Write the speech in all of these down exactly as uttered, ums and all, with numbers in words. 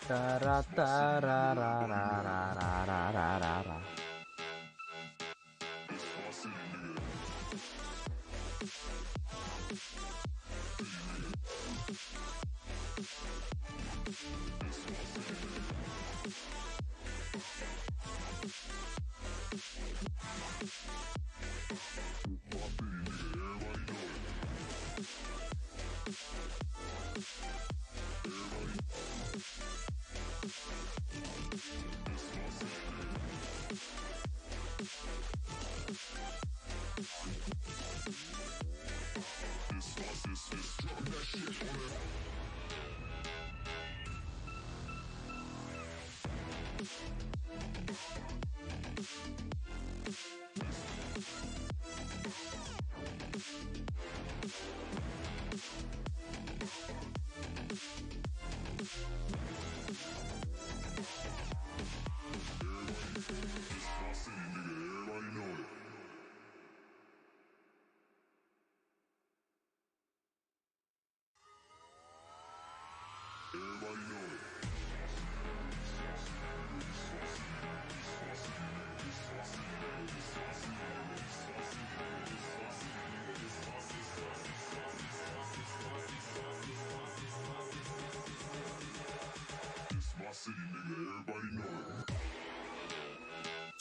Tara tara ra ra ra ra ra ra ra.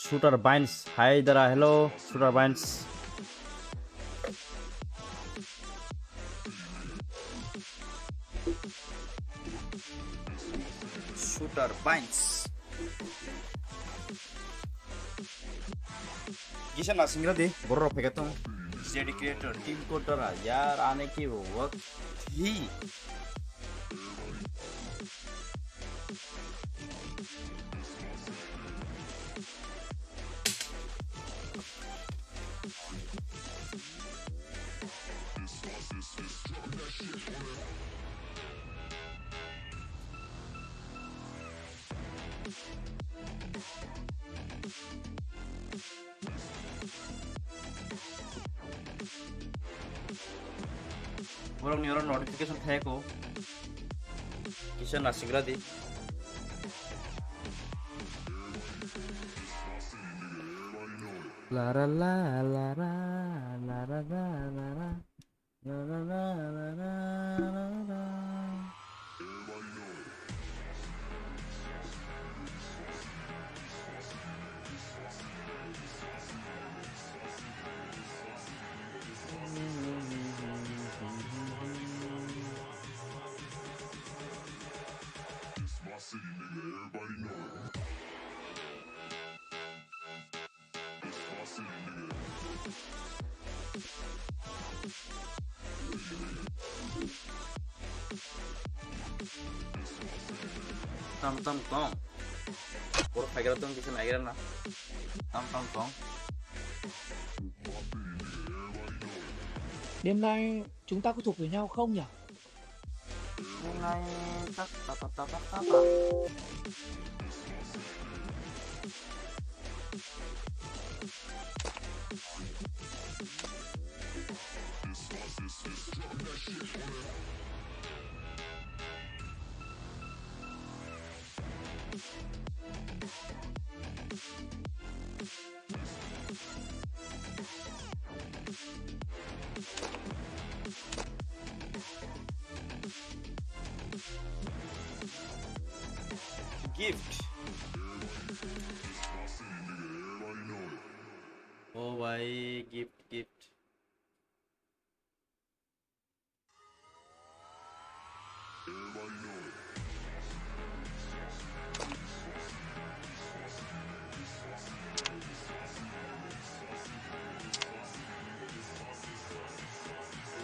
Shooter Binds, hi dara, hello, Shooter Binds. Shooter Binds. Kisa nasingra di, borok phega tong. J D Creator, Team Code dara, yar ane ki work hi. Borok ni oro notification thai ko. Kisa nasingra di. La ra la, la ra, la ra la, la ra. Tam tam tong. Borok phaigra tong, kisa naigra na. Tam tam tong. Đêm nay chúng ta có thuộc về nhau không nhỉ? Hôm nay chắc ta ta ta ta ta ta. Gift. Oh bhai, gift, gift.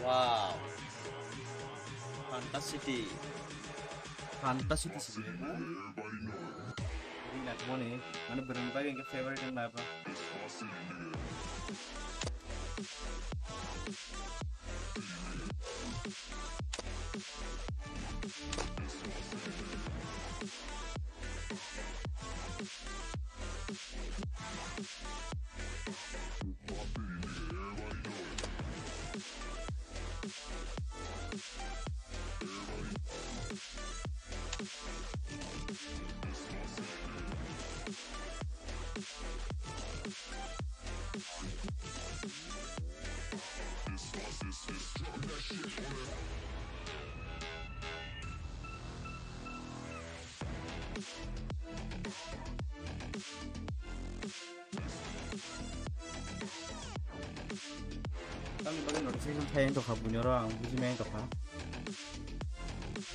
Wow. Fantasy. Fantasy sih. Ini nak mana? Mana berempat yang ke favorite yang apa? Notification thai tokha buino ro ang buji mai tokha.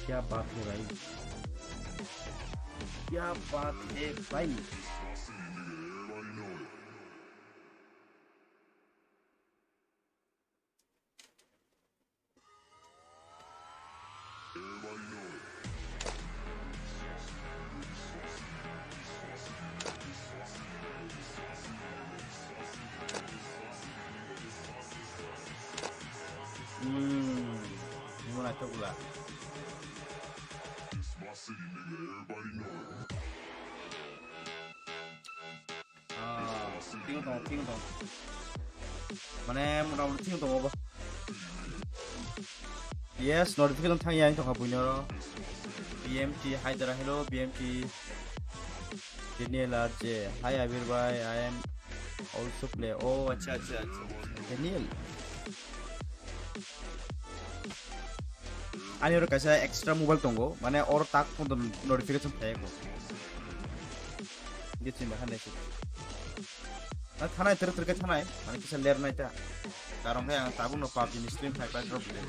Kya baat hai bhai? Kya baat hai bhai? Hmm, ini mana coklat? Ah, thik tongo, thik tongo. Mane, mota moti thik tongo bo. Yes, notification thang yang tongkha buino. B M T, hi dara, hello, B M T. Daniel R J, hi Abir bhai, I am also play. Oh, acha, acha, acha. Daniel. Ani oro kaisa extra mobile tongo, mane oro tak phone notification thai ko. Dia chimba hande si. Na thanai ter ter ke thanai, mane kisa ler nai ta. Karon khe ang tabuk no PUBG ni stream khai pai drop le.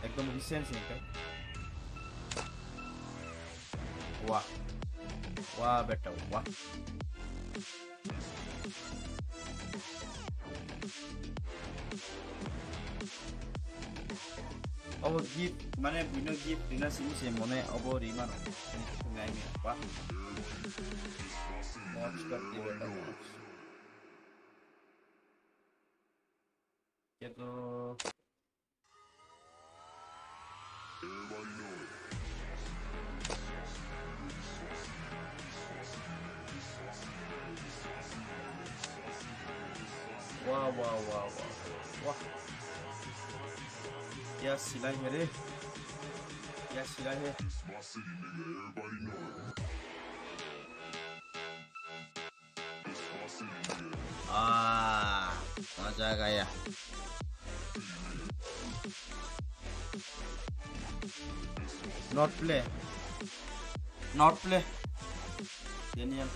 Ekdom recent sing khe. Wah. Wah, beta, wah. Obo gift, mane buino gift rina simi se mone obo rimano. Ini tu ngai mi apa? Watch kar dibe ta watch. Kya to Wow, wow, wow, wow. Wow. Kya silai hai re? Kya silai hai? Ah, maza gaya. Not play. Not play. Daniel.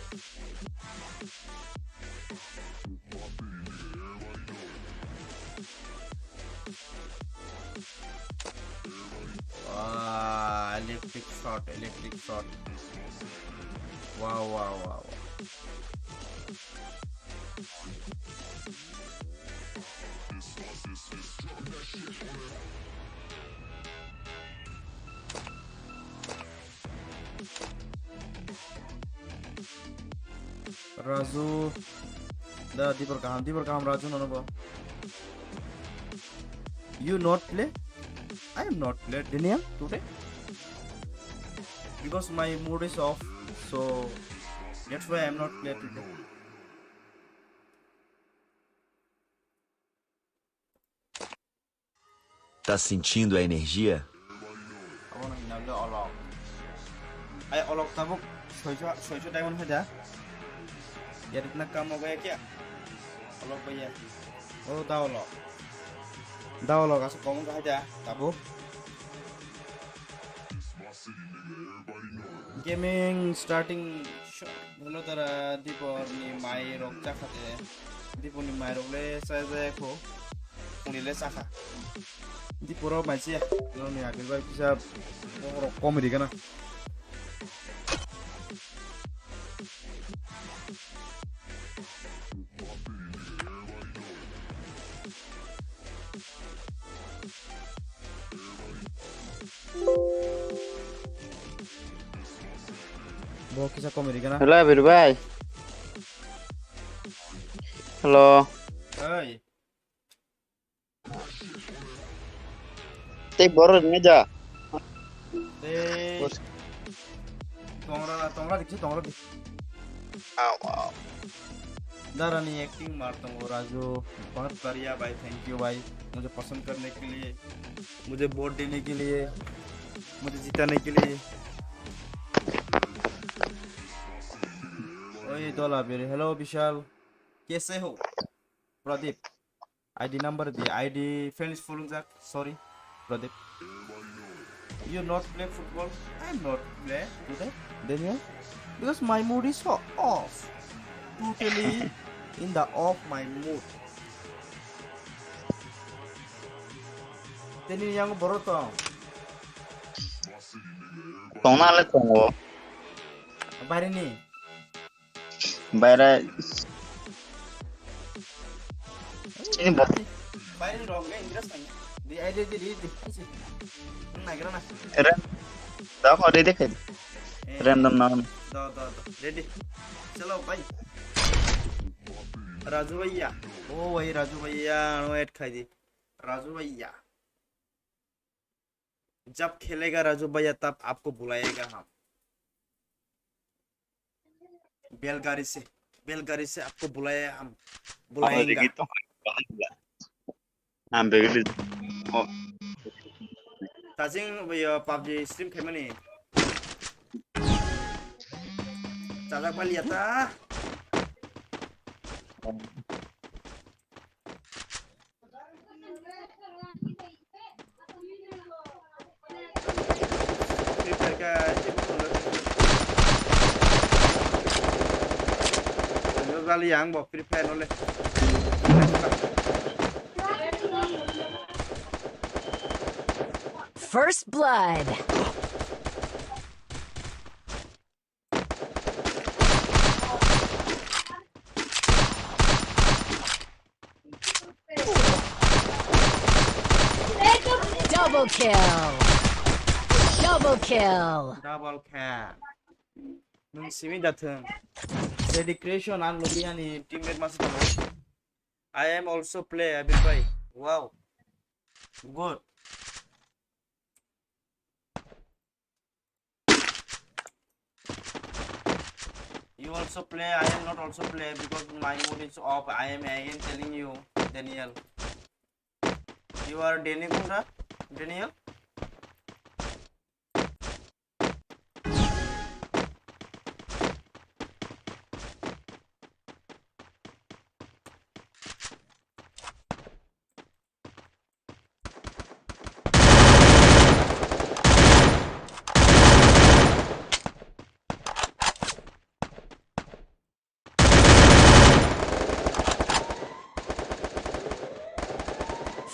Ah, electric shot, electric shot. Wow, wow, wow, wow. Raju. Da, dibor kaham, dibor kaham Raju nono bo. You not play? I am not play Daniel today. Because my mood is off, so that's why I am not play today. Tá sentindo a energia? Abo no hina le olok. Ai olok tabuk soicho, soicho diamond hai da. Yari na kam ho gaya kya? Olok bhaiya. O da olok. Da olok asa kom hai da tabuk. Gaming starting shot. Hello tara, Dipor ni mai rok chakha de. Dipor ni mai rok le cha jaya kho. Phung ni le chakha. Dipor rok mai se. Hello ni agil bai kisa borok kom ri gana. Bo kisa kom ri gana. Hello, Abir bhai. Hello. Hey. Tei borok ni ja. Tei. Tongra, tongra dikhi, tongra dikhi. Au, au. Dara ni acting mar tongo Raju, bahut bhariya bhai, thank you bhai, mujhe pasand karne ke liye, mujhe vote dene ke liye, mujhe jitane ke liye. Oi Dola Biri, hello Bishal, kaise ho? Pradip. I D number di, I D friends follow jak. Sorry, Pradip. You not play football? I am not play today, Daniel, because my mood is so off. Totally in the off my mood. Ini yang borok tong. Tongna le tongo. Barini. Baira. Ini bot. Barini rong ge Indra sanya. Di ai di di di. Nagra na. Ren. Da ko de de. Random na. Da da da. Ready. Chalo bhai. Raju bhaiya. Oh bhai Raju bhaiya, no add khai di. Raju bhaiya. जब खेलेगा राजू भैया तब आपको बुलाएगा हम। बैलगाड़ी से, बैलगाड़ी से आपको बुलाए हम, बुलाएगा। Ang begini. Oh. Tajing, uh, PUBG stream khaimani. Chajak baliya ta. Free Fire ka, Free Fire no le. Ano jali yang bo Free Fire no le. First blood. Double kill. Double kill. Double kill. Nwng simi da thwng. Dedication ang lobby ani teammate masa tongo. I am also play Abir bhai. Wow. Good. You also play, I am not also play because my mood is off. I am again telling you, Daniel. You are Danny Kundra, Daniel?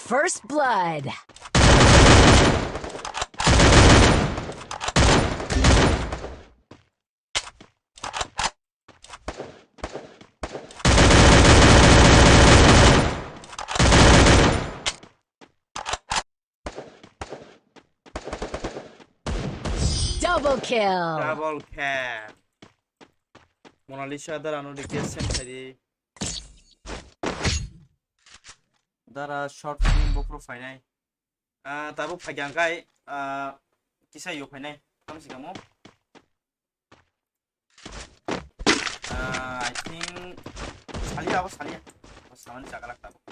First blood. Double kill. Double kill. Mona Lisa dara no request send khaidi. Dara short film bopro phainai. Ah, tabuk phaikha hwnkhe, ah, kisa yo phainai. Tamo si kamo. Ah, I think saliya abo saliya. Abo samani jaga lak tabuk.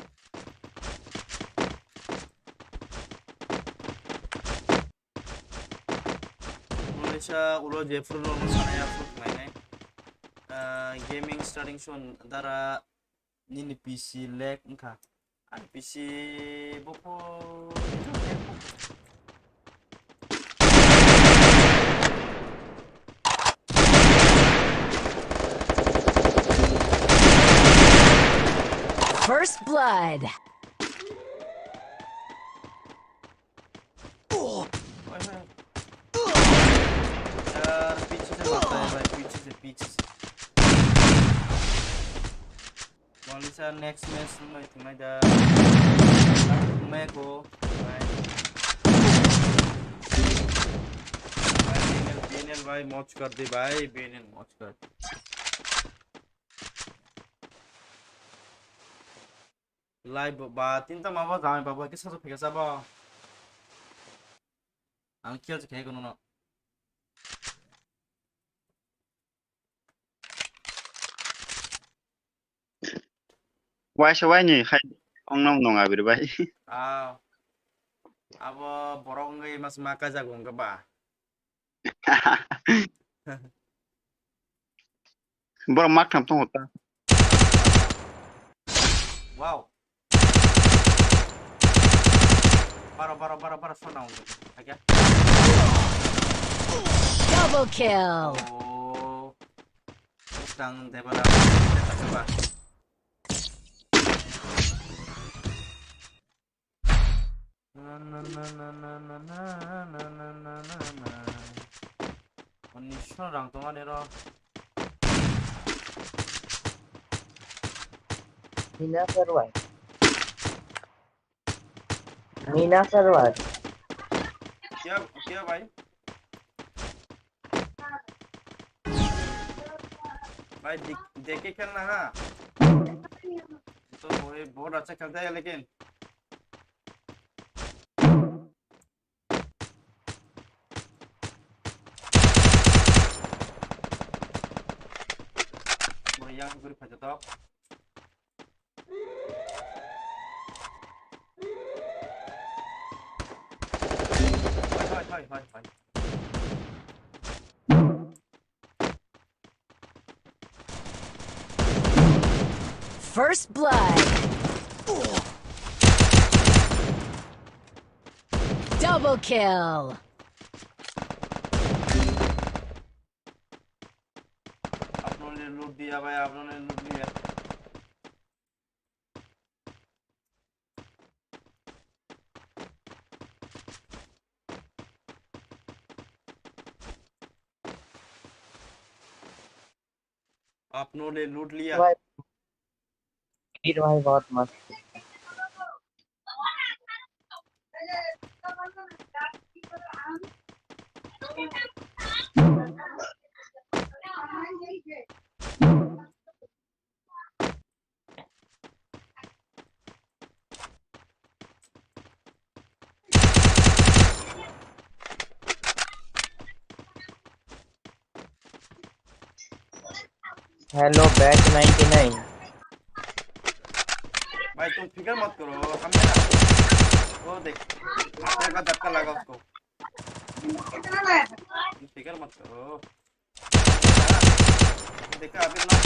Malaysia ulo Jeffrey no sanaya phuru khlainai. Ah, gaming starting son dara nini P C lag wngkha. Ani P C bopho First blood. यार, पीछे से मारता है भाई, पीछे से, पीछे से। Mona Lisa next match nung bai thungnai da. Thungnai ko. Bhai. Bhai, B N L, B N L bhai, मौज कर दे bhai, B N L मौज कर दे. Live ba tinta ma ba jamai ba ba kisa so phega sa ba. Ang kiya se khego nono. Waisa waini khai ong nong nong Abir bai. Ah. Abo borok wngwi mas ma kaijak wngkha ba. Borok mak tham tongo ta. Wow. Baro, baro, baro, baro, sona wngkha. Double kill. Oh. Bwskang debara. Debara. Na, na, Unisho rang tongmani ro. Mina server. Mina server. Kya, kya bhai? भाई देख, देख के खेलना हाँ। तो वो ये बहुत अच्छा खेलता है लेकिन। Bro, yang guri phajatok. Hoi, hoi, hoi, hoi, hoi. First blood. Double kill. आपने लूट दिया भाई, आपने लूट लिया। आपने लूट लिया। भाई, वीर भाई बहुत मस्त। Hello, Bat ninety nine। भाई, तुम फिकर मत करो, हम है ना। वो देख, मारने का धक्का लगा उसको। तुम फिकर मत करो। देखा, अभी ना।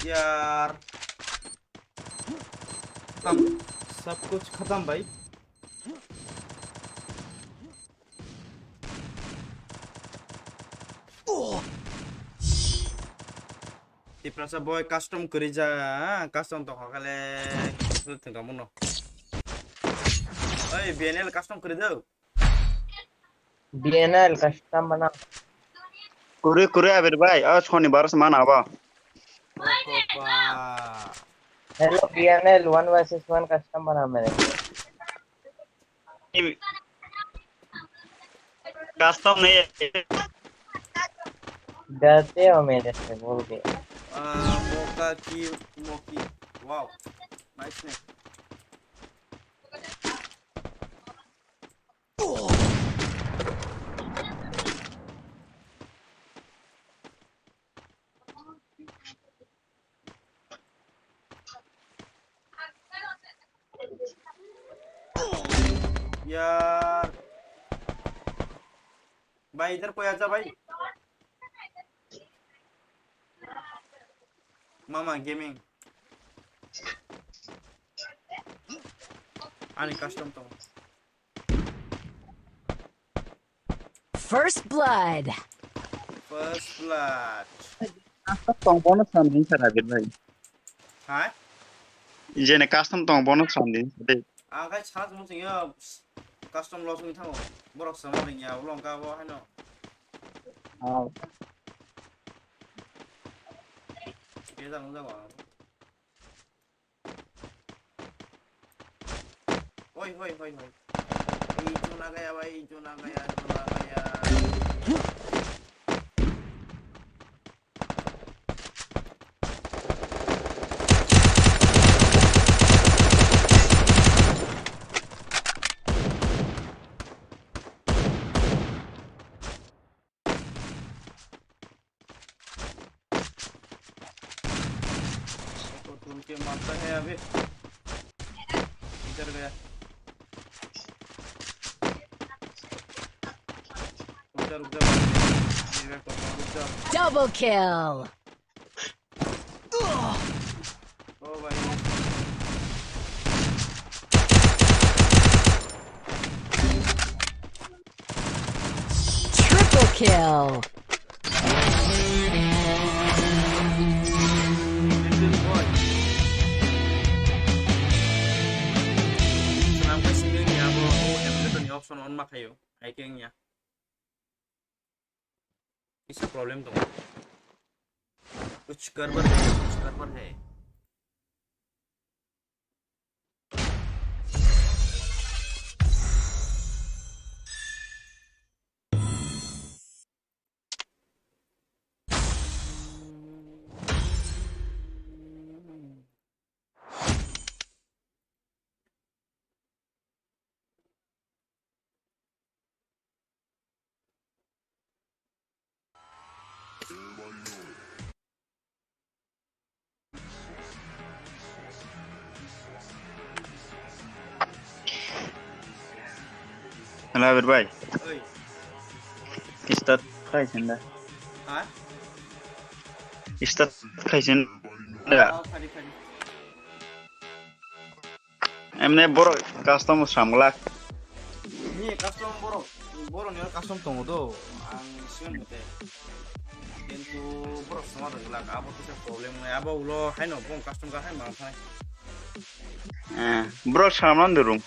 यार, खत्म, सब कुछ खत्म भाई। Tiprasa boy custom kwrwi ja, custom tongkha kale thwngkha muno. Oi, B N L custom kwrwi do. B N L custom bana. Kwrwi, kwrwi Abir bhai, o Shonibar se mana ba. Hello, B N L one versus one custom bana mere. Custom नहीं है। डरते हो मेरे से, भूल गए। आ, मोका की Moki. Wow, nice name। यार भाई, इधर कोई आजा भाई। मामा gaming. Ani custom to। First blood. First blood. Custom tong bono sandin sir Abir bhai. Hai? Jene custom tong bono sandin sir. Ang khai chance mo sing yo custom loss wng thango. Borok sama ring ya ulo ang ka bo haino. Oh. Bejak wng jago ang. Oi, oi, oi, oi. Ei, juna gaya, bhai, juna gaya, juna gaya. तो तुम के मारता है अभी? इधर गया। रुक जा, रुक जा, भाई। मेरे को रुक जा। Double kill. ओ भाई। kill. Swnam khe simi ni abo o emulator ni option on ma khaio, hai khe wngya. Kisa problem tongo. Kuch garbar hai, kuch garbar hai. Hello, Abir bhai. Oi. Start khai sinda. Ha? Start khai sinda. Oh, khadi, khadi. Emne borok custom sramglak. Ni custom borok, borok ni custom tongo do. Ang siyan mate. Kintu borok sama rwglak. Abo kisa problem nai. Abo ulo haino bong custom ka hai mang thai. Eh, borok sramlan durung.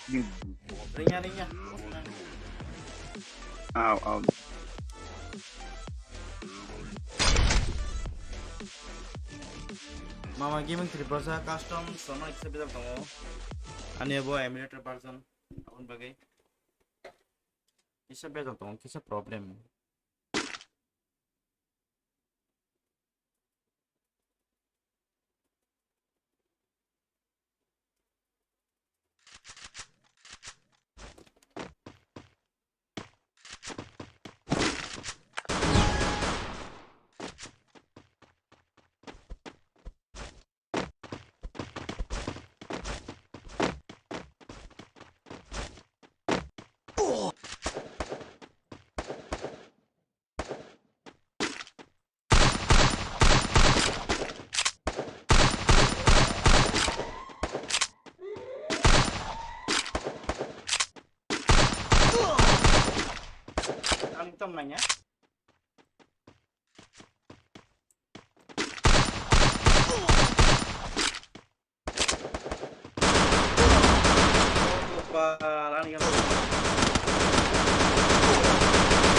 Ringya, ringya. Au, au. Mama Gaming Tripura custom sono kisa bejak tongo. Ani abo emulator version aboni bagwi kisa bejak tongo, kisa problem. Ang tam nanya.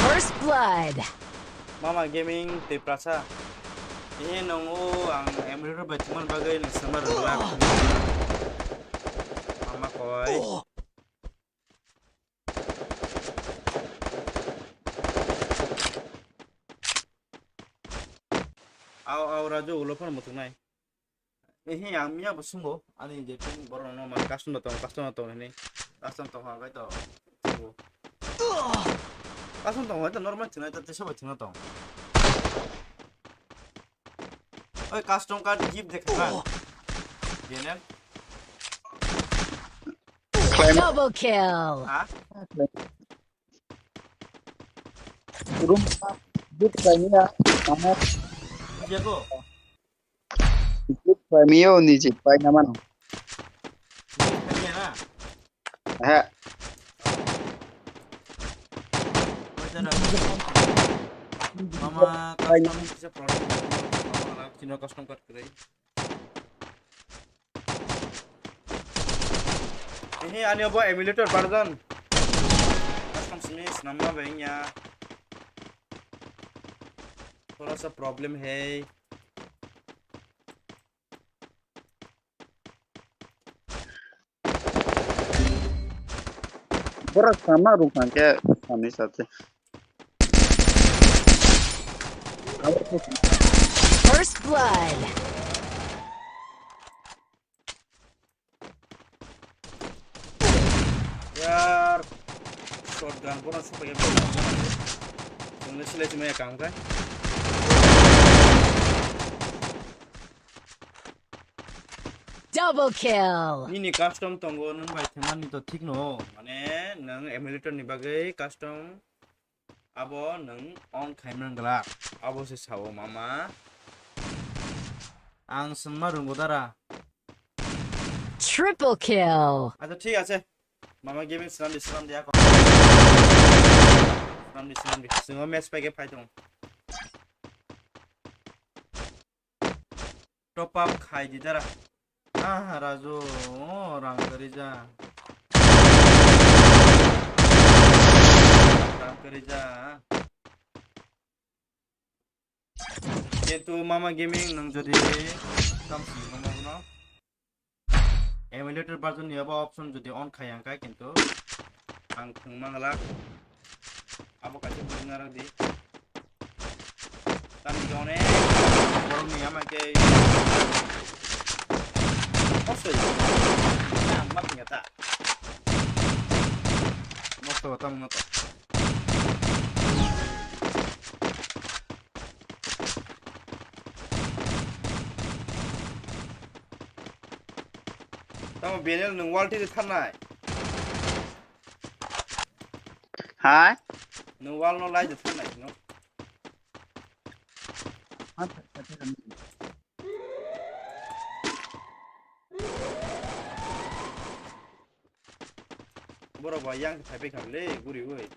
First blood. Mama Gaming Tiprasa. Ini nongo ang emulator bai thumani bagwi nang samar rwlak. Mama koi. Au, au, Raju, ulo phano muthungnai. Ehe, ang miya bo sungo, ani je pin borok no man custom no tong, custom no tong hini. Custom tong ha, bai to. Custom tong, bai to normal thunai, to tesa bai thuna tong. Oi, custom card gift dekha kan. Genen. Double kill. Ha? Room, gift khaimya, mane. Jago. Gift khaimya o ni je pai na mano. Gift khaimya na? He. Mama, custom kisa product, mama, kino custom card kre. Ini ani obo emulator version. Custom sini senamma bai wngya. Thoda sa problem hai. Borok sama rung hangke sami sate. First blood. Yar, shotgun borok sa pakai. Tungni silai sima ya kam kai. Double kill. Nini custom tongo, nwng bai themani to thik no, mane nwng emulator ni bagwi custom abo nwng on khaimang glak, abo se sao mama. Ang swnma rwngo dara. Triple kill. Acha thik ache. Mama Gaming swnam di, swnam di ako. Namdi sinamdi. Singo match paike phai tong. Top up khai di dara. Ah, Raju, oh, rang kwrwi ja. Rang kwrwi ja. Kintu Mama Gaming nwng jodi tam sini mama no. Emulator version ni abo option jodi on khai ang kha, kintu ang thwng manglak. Abo kaisa bujna rw di. Tamni khe onek borok ni ama khe kosoi. Ang ma thwngya ta. Nosto tamo no to. Tamo Benel nwng wall twi tharnai. Hai? Nwng wall no lai de tharnai no. Borok bai yang thaipai kha le guri oi.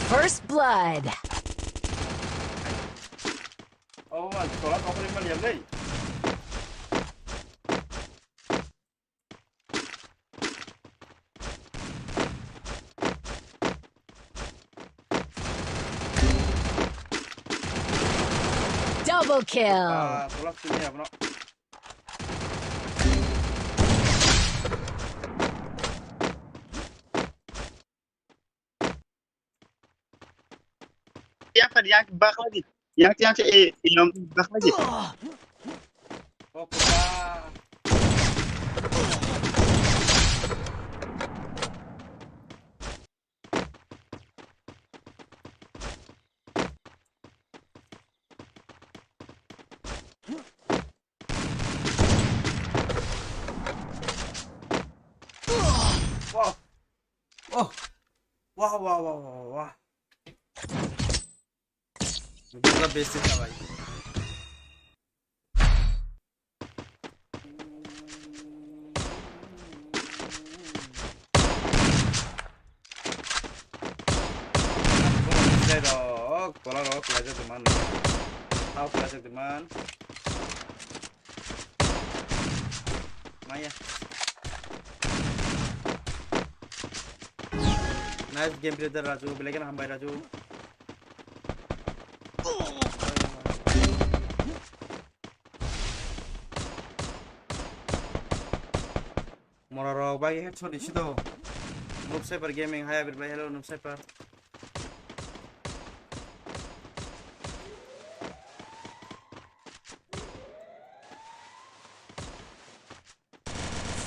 First blood. Oh, man, tola kokori mal ya, lei. Double kill. Ah, tola sini ya, bro. Yang kan yang bakal di. Yang yang ke eh yang bakal di. Oh, kota. Wow. Oh. Wah, wah, wah, wah, wah. Gila basic lah, bhai. Rok, tola rok, laja teman. Tau laja teman. Maya. Nice game player Raju, belai kheno hambai Raju. Mora rok bai headshot isi do. Noob Sniper Gaming, hi everybody, hello Noob Sniper.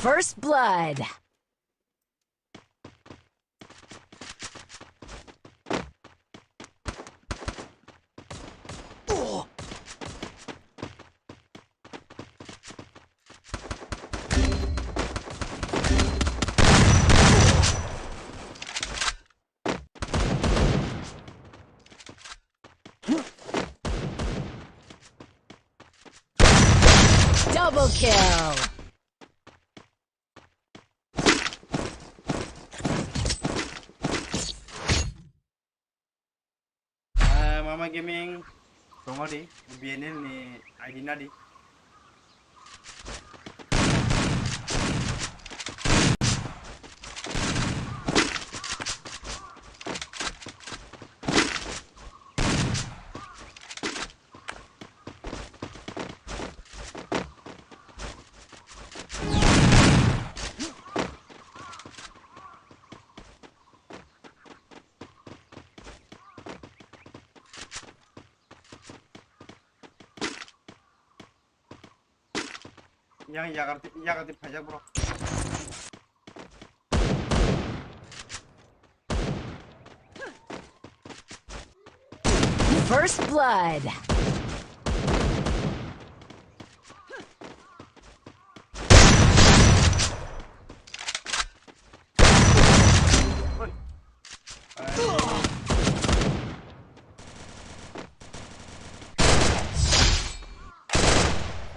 First blood. Double kill. Ah, Mama Gaming, tongo di, B N L ni I D na di. Yang yagar, yagar di phaijak bro. First blood.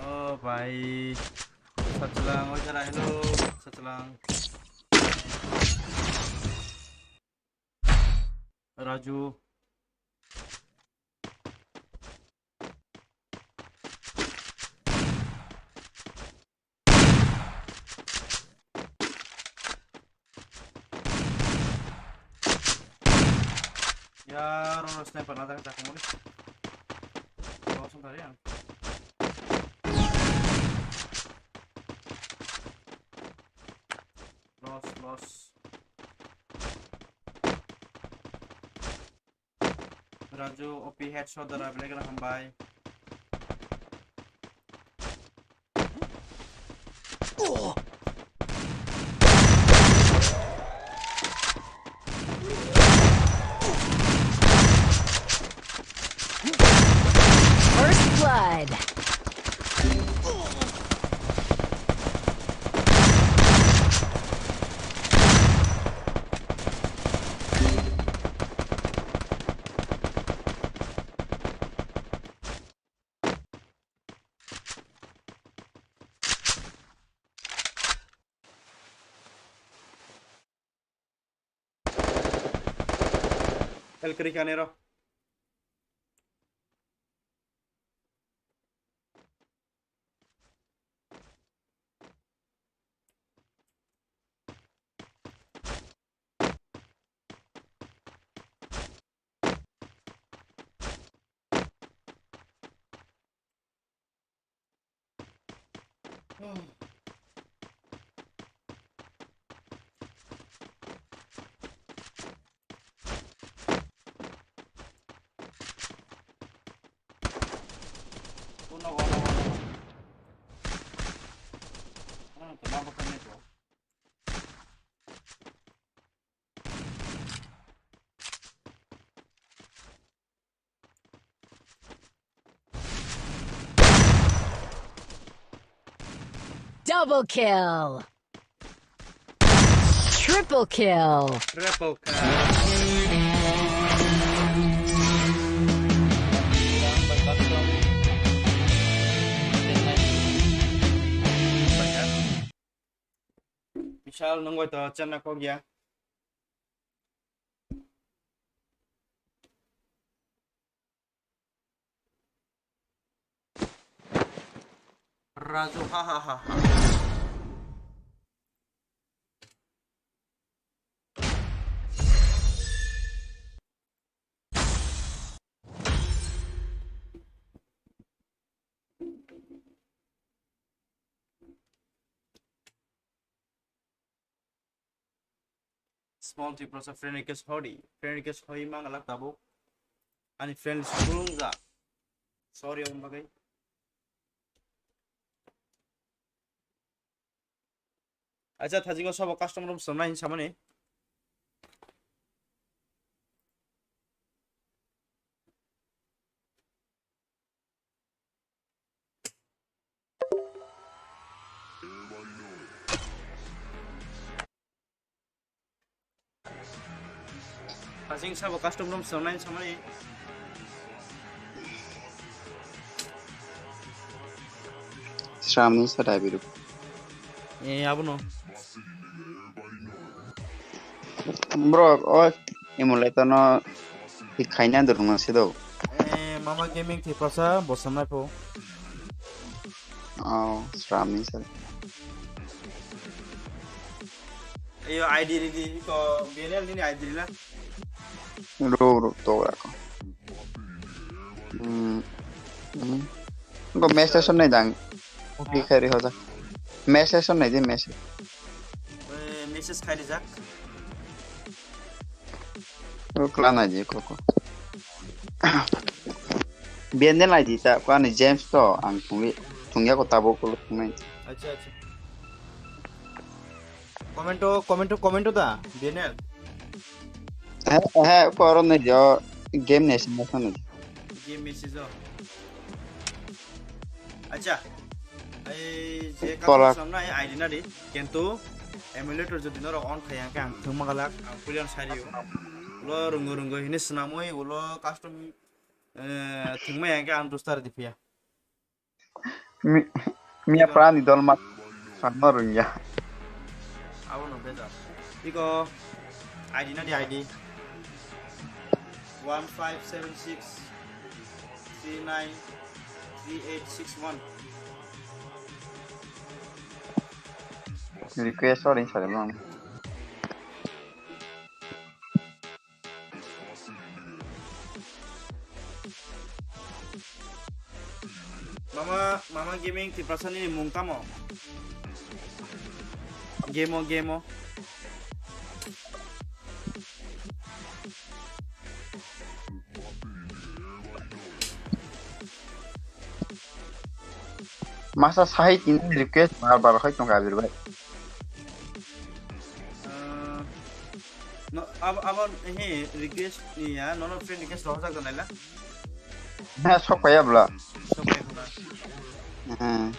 Oh bhai. Sachlang, oi jara, hello. Sachlang. Raju. Ya, oro sniper na jaga jaga muli. Kosong tadi yang. Loss, loss. Raju, O P headshot dara belai gana hambai. First blood. El kiri kane ro. Double kill. Triple kill. Triple kill. Vishal, nwng bai to chenna kok ya. Raju, ha ha ha ha. Small Tiprasa friend request hodi. Friend request hoi mang alak tabuk. Ani friend list kulung ja. Sorry, aboni bagwi. Acha, thajigo sabo custom room somnai samani. Asing sabo custom room songnai samani. Sramni sa dai biru. Eh, abono. Bro, o emulator no thik khaina durung se do. Eh, Mama Gaming Tiprasa, bosamnai pho. Oh, Sramni sa. Ayo, I D ready, ko B N L nini I D rila. Ro, ro, to ako. Hmm. Hmm. Ko message on nai dang. Okay, khairi hoja. Message on nai di message. Eh, message khairi jak. Ko kla nai di ko ko. B N L I D ta ko ani James to ang thungwi. Tungya ko tabuk ulo tungnai. Acha, acha. Commento, commento, commento da, B N L? He, he, ko oro nai jo game ni sima sani. Game message o. Acha. Ai je Kola. Kathok samna ai I D na di. Kintu emulator jodi noro on thai ang khe ang thwngma galak, ang puilan sari o. Ulo rungo rungo hini swnamwi ulo custom, eh, thwngma yang khe ang rooster di phiya. Mi-, miya prani dol mat sanma rungya. Abo no beda. Iko I D na di I D. One five seven six three nine three eight six one. Request or in sare mang. Mama, Mama Gaming Tiprasa nini mung tamo? Game o, game o. Masa sahit ini request bar bar khai tong Abir bai. Ah, no, ab-, abo, he, request ni ya, nono friend request rohorjak da naila? Ha, sok paya bla. Sok paya bla. Hmm.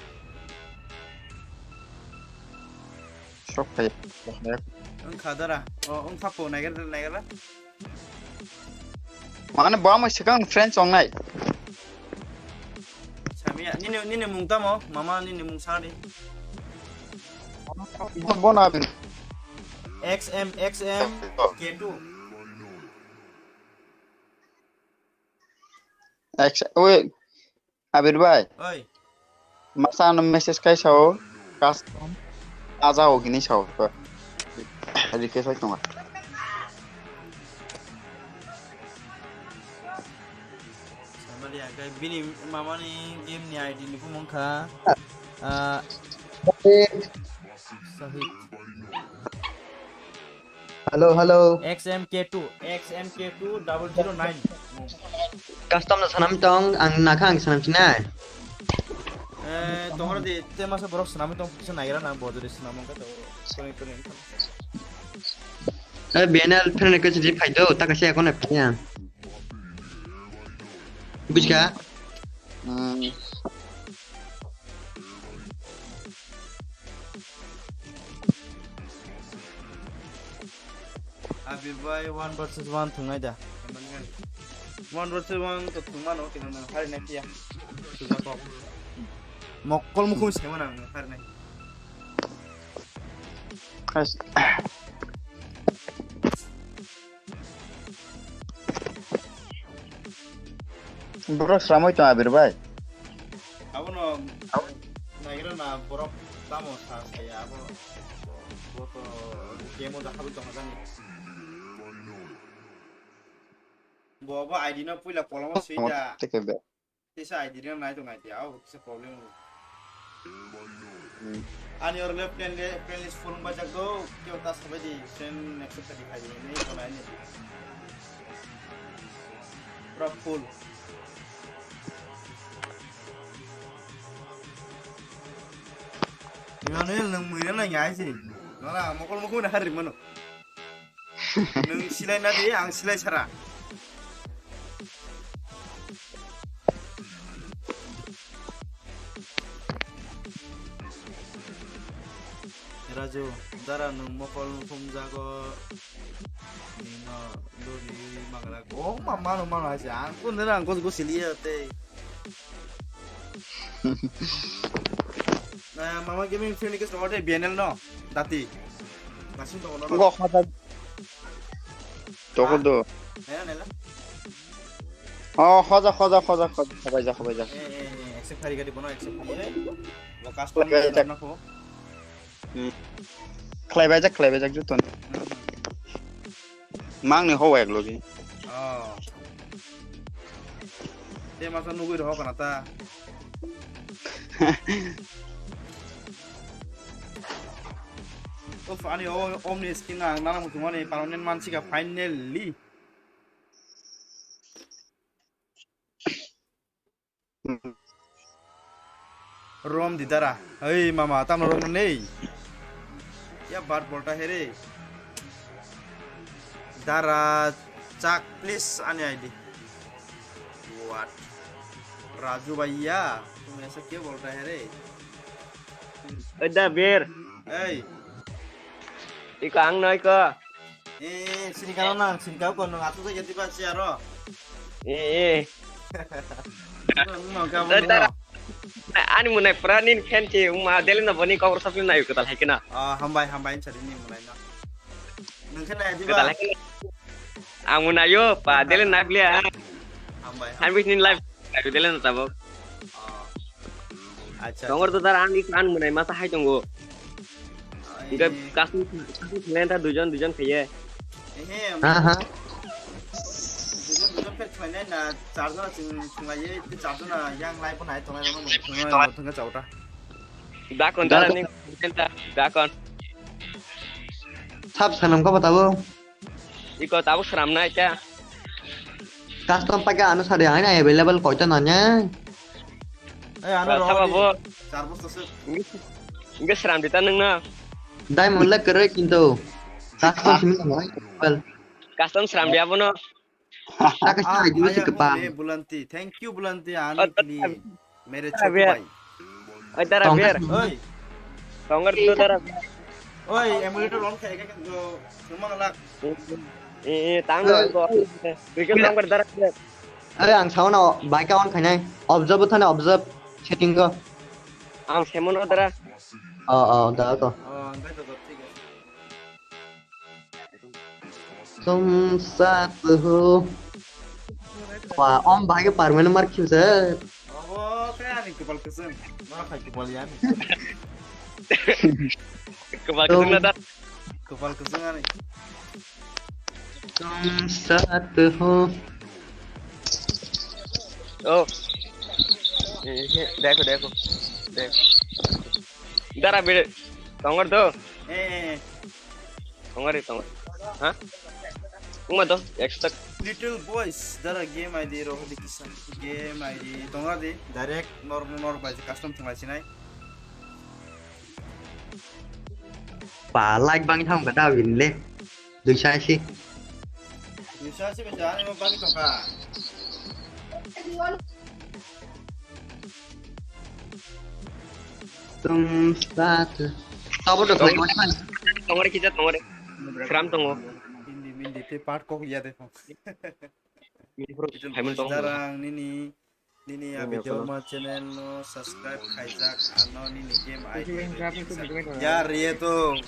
Sok paya. Wng kha dara. O, wng kha po, naiger, naiger. Mane bo amai swkang friends wngnai. Samia, nini, nini mung tamo? Mama, nini mung sadi. Bono abin. X M, X M, K two. X, oi, Abir bai. Oi. Masa ano message kai sao, custom aja o hini sao. Request bai tonga. Samali agai bini mamani game ni I D ni bumung kha. Ah, Sahit. Hello, hello. X M K two, X M K two double zero nine. Custom no sanam tong, ang nakha ang sanam sinai. Eh, tongro di, te masa borok sanam tong, kisa naira na, bodo di sanam ka to. Kone, kone. Eh, B N L friend request di phai do, ta kaisa kono phai ya. Bujka? Hmm. Abi bai one versus one thungnai da. One versus one to thungmano, kino nang hari na kia. Suja kok. Mokol mukhung sewa nang hari na. As- Borok sramwi tong Abir bai. Abono naigra na borok tamo sa saya abo. Bo to game o da habwi tong jani. Bo bo I D no puila kolom o sui da. Teke be. Tesa I D rina nai tong nai dia, oh, kisa problem. Hmm. Ani or left hand le, playlist full bajak do, kyo ta sabai di, sen next thirty five ni, ko nai ni. Pura full. Emmanuel, nang muina na ngai si. Nara, mokol mokol na hari mano. Nwng silai na di, ang silai sara. Raju, dara nwng mokol phumjago. Nino lori magra. Oh, ma, mano, mano, aja. Ang kun dara, ang kus, kus siliya te. Na, mama gaming friend ke sorte B N L no. Dati. Nasin to no. Go khata. Toko do. Nela, nela. Oh, khoja, khoja, khoja, khoja. Khobai ja, khobai ja. Eh, eh, eh, accept hari gadi bono, accept hari. Lo custom. Khobai ja. Na ko. Hmm. Khlaibai jak, khlaibai jak joto. Hmm. Mang ni ho ek logi. Oh. Te masa nugui roho kana ta. Uf, ani o, omni skin ang nana mutumani permanent mansi ka finally. Hmm. Rom di dara. Hey mama, tamo rom nei. Ya bat bolta here. Dara chak please ani I D. What? Raju bhaiya, tum aisa kya bolta hai re? Oda ber. Hey. Iko ang noi ko. Eh, sini kau nang, sini kau kono atu saja tiba si aro. Eh, eh. Nang kau Oda ni dara. Ani munai pura nin fan ke uma dele na boni kau sapi na yu ketal hai kena. Ah, hambai hambai sari ni munai na. Nang kena tiba. Ketal hai kena. Ang munayo pa dele na blia. Hambai. Hambai ni live. Live dele na tabok. Oh. Acha. Tongor to dar ang ik an munai masa hai tongo. Ai. Ga kasum kasum lenta dujon dujon khaiye. Ehe. Ha ha. Dujon dujon pet khaiye na charger sing sing lai ye charger na yang live nai tongai no mo tongai no tongai chauta. Dakon dara ni lenta dakon. Sab sanam ka batabo. Iko tabuk swnamnai khe. Custom paikha ano sadi haino available koito nanya. Ei ano Ba, rohor sabo di. Bo. Char bosta se. Hingke sram dita nung na. Diamond le kwrwi kintu. Custom simi nang available. Custom sram dia bono. Taka Ah, sina julu ayah sikapa. Mo, eh, Bulanti. Thank you Bulanti. Ani Oh, kli. Mere Dara chotu ber. Bhai. Oi, dara Tong ber. Oi. Tongor tu dara. Oi, emulator on khai ka jo sumang lak. Eh, eh, tang Oi. Ko. Cricket tongor dara ber. Are ang sao na bike on khainai. Observe thane observe setting ko. Ang semon dara. Oh, oh, da ko. Oh, ang kai to thik ase. Tum sat ho. Wah, om bhai ke permanent mar khiu sir. Obo khe ani kopal kwchwng. Nora khai kopal ya ani. Kopal kwchwng na da. Kopal kwchwng ani. Tum sat ho. Oh. Eh, eh, dekho, dekho. Dekho. Dara bide. Tongor do. Eh, eh, eh. Tongari tong. Ha? Uma do extra. Little boys, dara game I D roho di kisa. Game I D tongadi direct nor nor bai custom thunglai sinai. Ba like bang thang ka da win le. Duisa si. Duisa si ba jani mo bang thang ka. Tum sat. Tabo do Tong- khai mas man. Tongore kisa tongore. Sram tongo. Hindi hindi te part kok liya de. Mini pro Itu Simon tong. Jarang nini nini Ini abi apa? Jorma channel no subscribe khaijak ano nini game I D. Ini berapa itu bentuknya, Bang? Ya rie tu.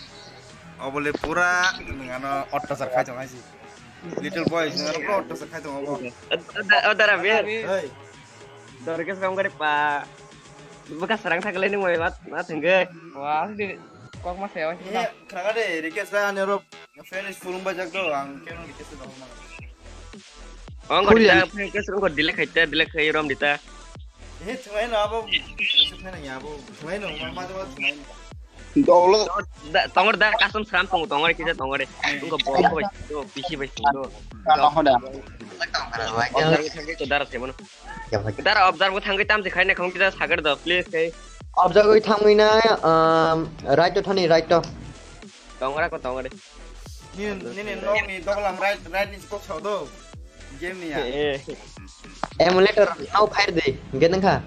Obole pura ngano otta sar khai tong aji. Little boy ngano pura otta sar khai tong obo. Ada ada ada. Hey. Dorkes kamu gede, Pak. Bekas serang tak lain mau lewat, lewat enggak? Wah, di kok mas ya, Mas? Iya, kerangka deh, request lah, ane ro, finish fulung bajak do, ang keno request do, mang. Oh, enggak Kuliah. Dita, request enggak delete khaita, delete khai rom dita. Eh, thumai no abo, thumai no ya abo, thumai no, ma ma thumai no. Dolo. Da, tongor da custom sram tong tongor kisa tongor. Tungko bom ko bai do, P C bai do. Tongor da. Observe ko thangke ko dara se mano. Dara observe ko thangke tam se khaina khong kisa sagar do please kai. Observe ko thangwi na um, right to thani right to. Tongora ko tongore. Ni ni ni no ni dogolam right right ni ko kho do. Game ni ya. Eh. Emulator no fire de. Gedeng kha.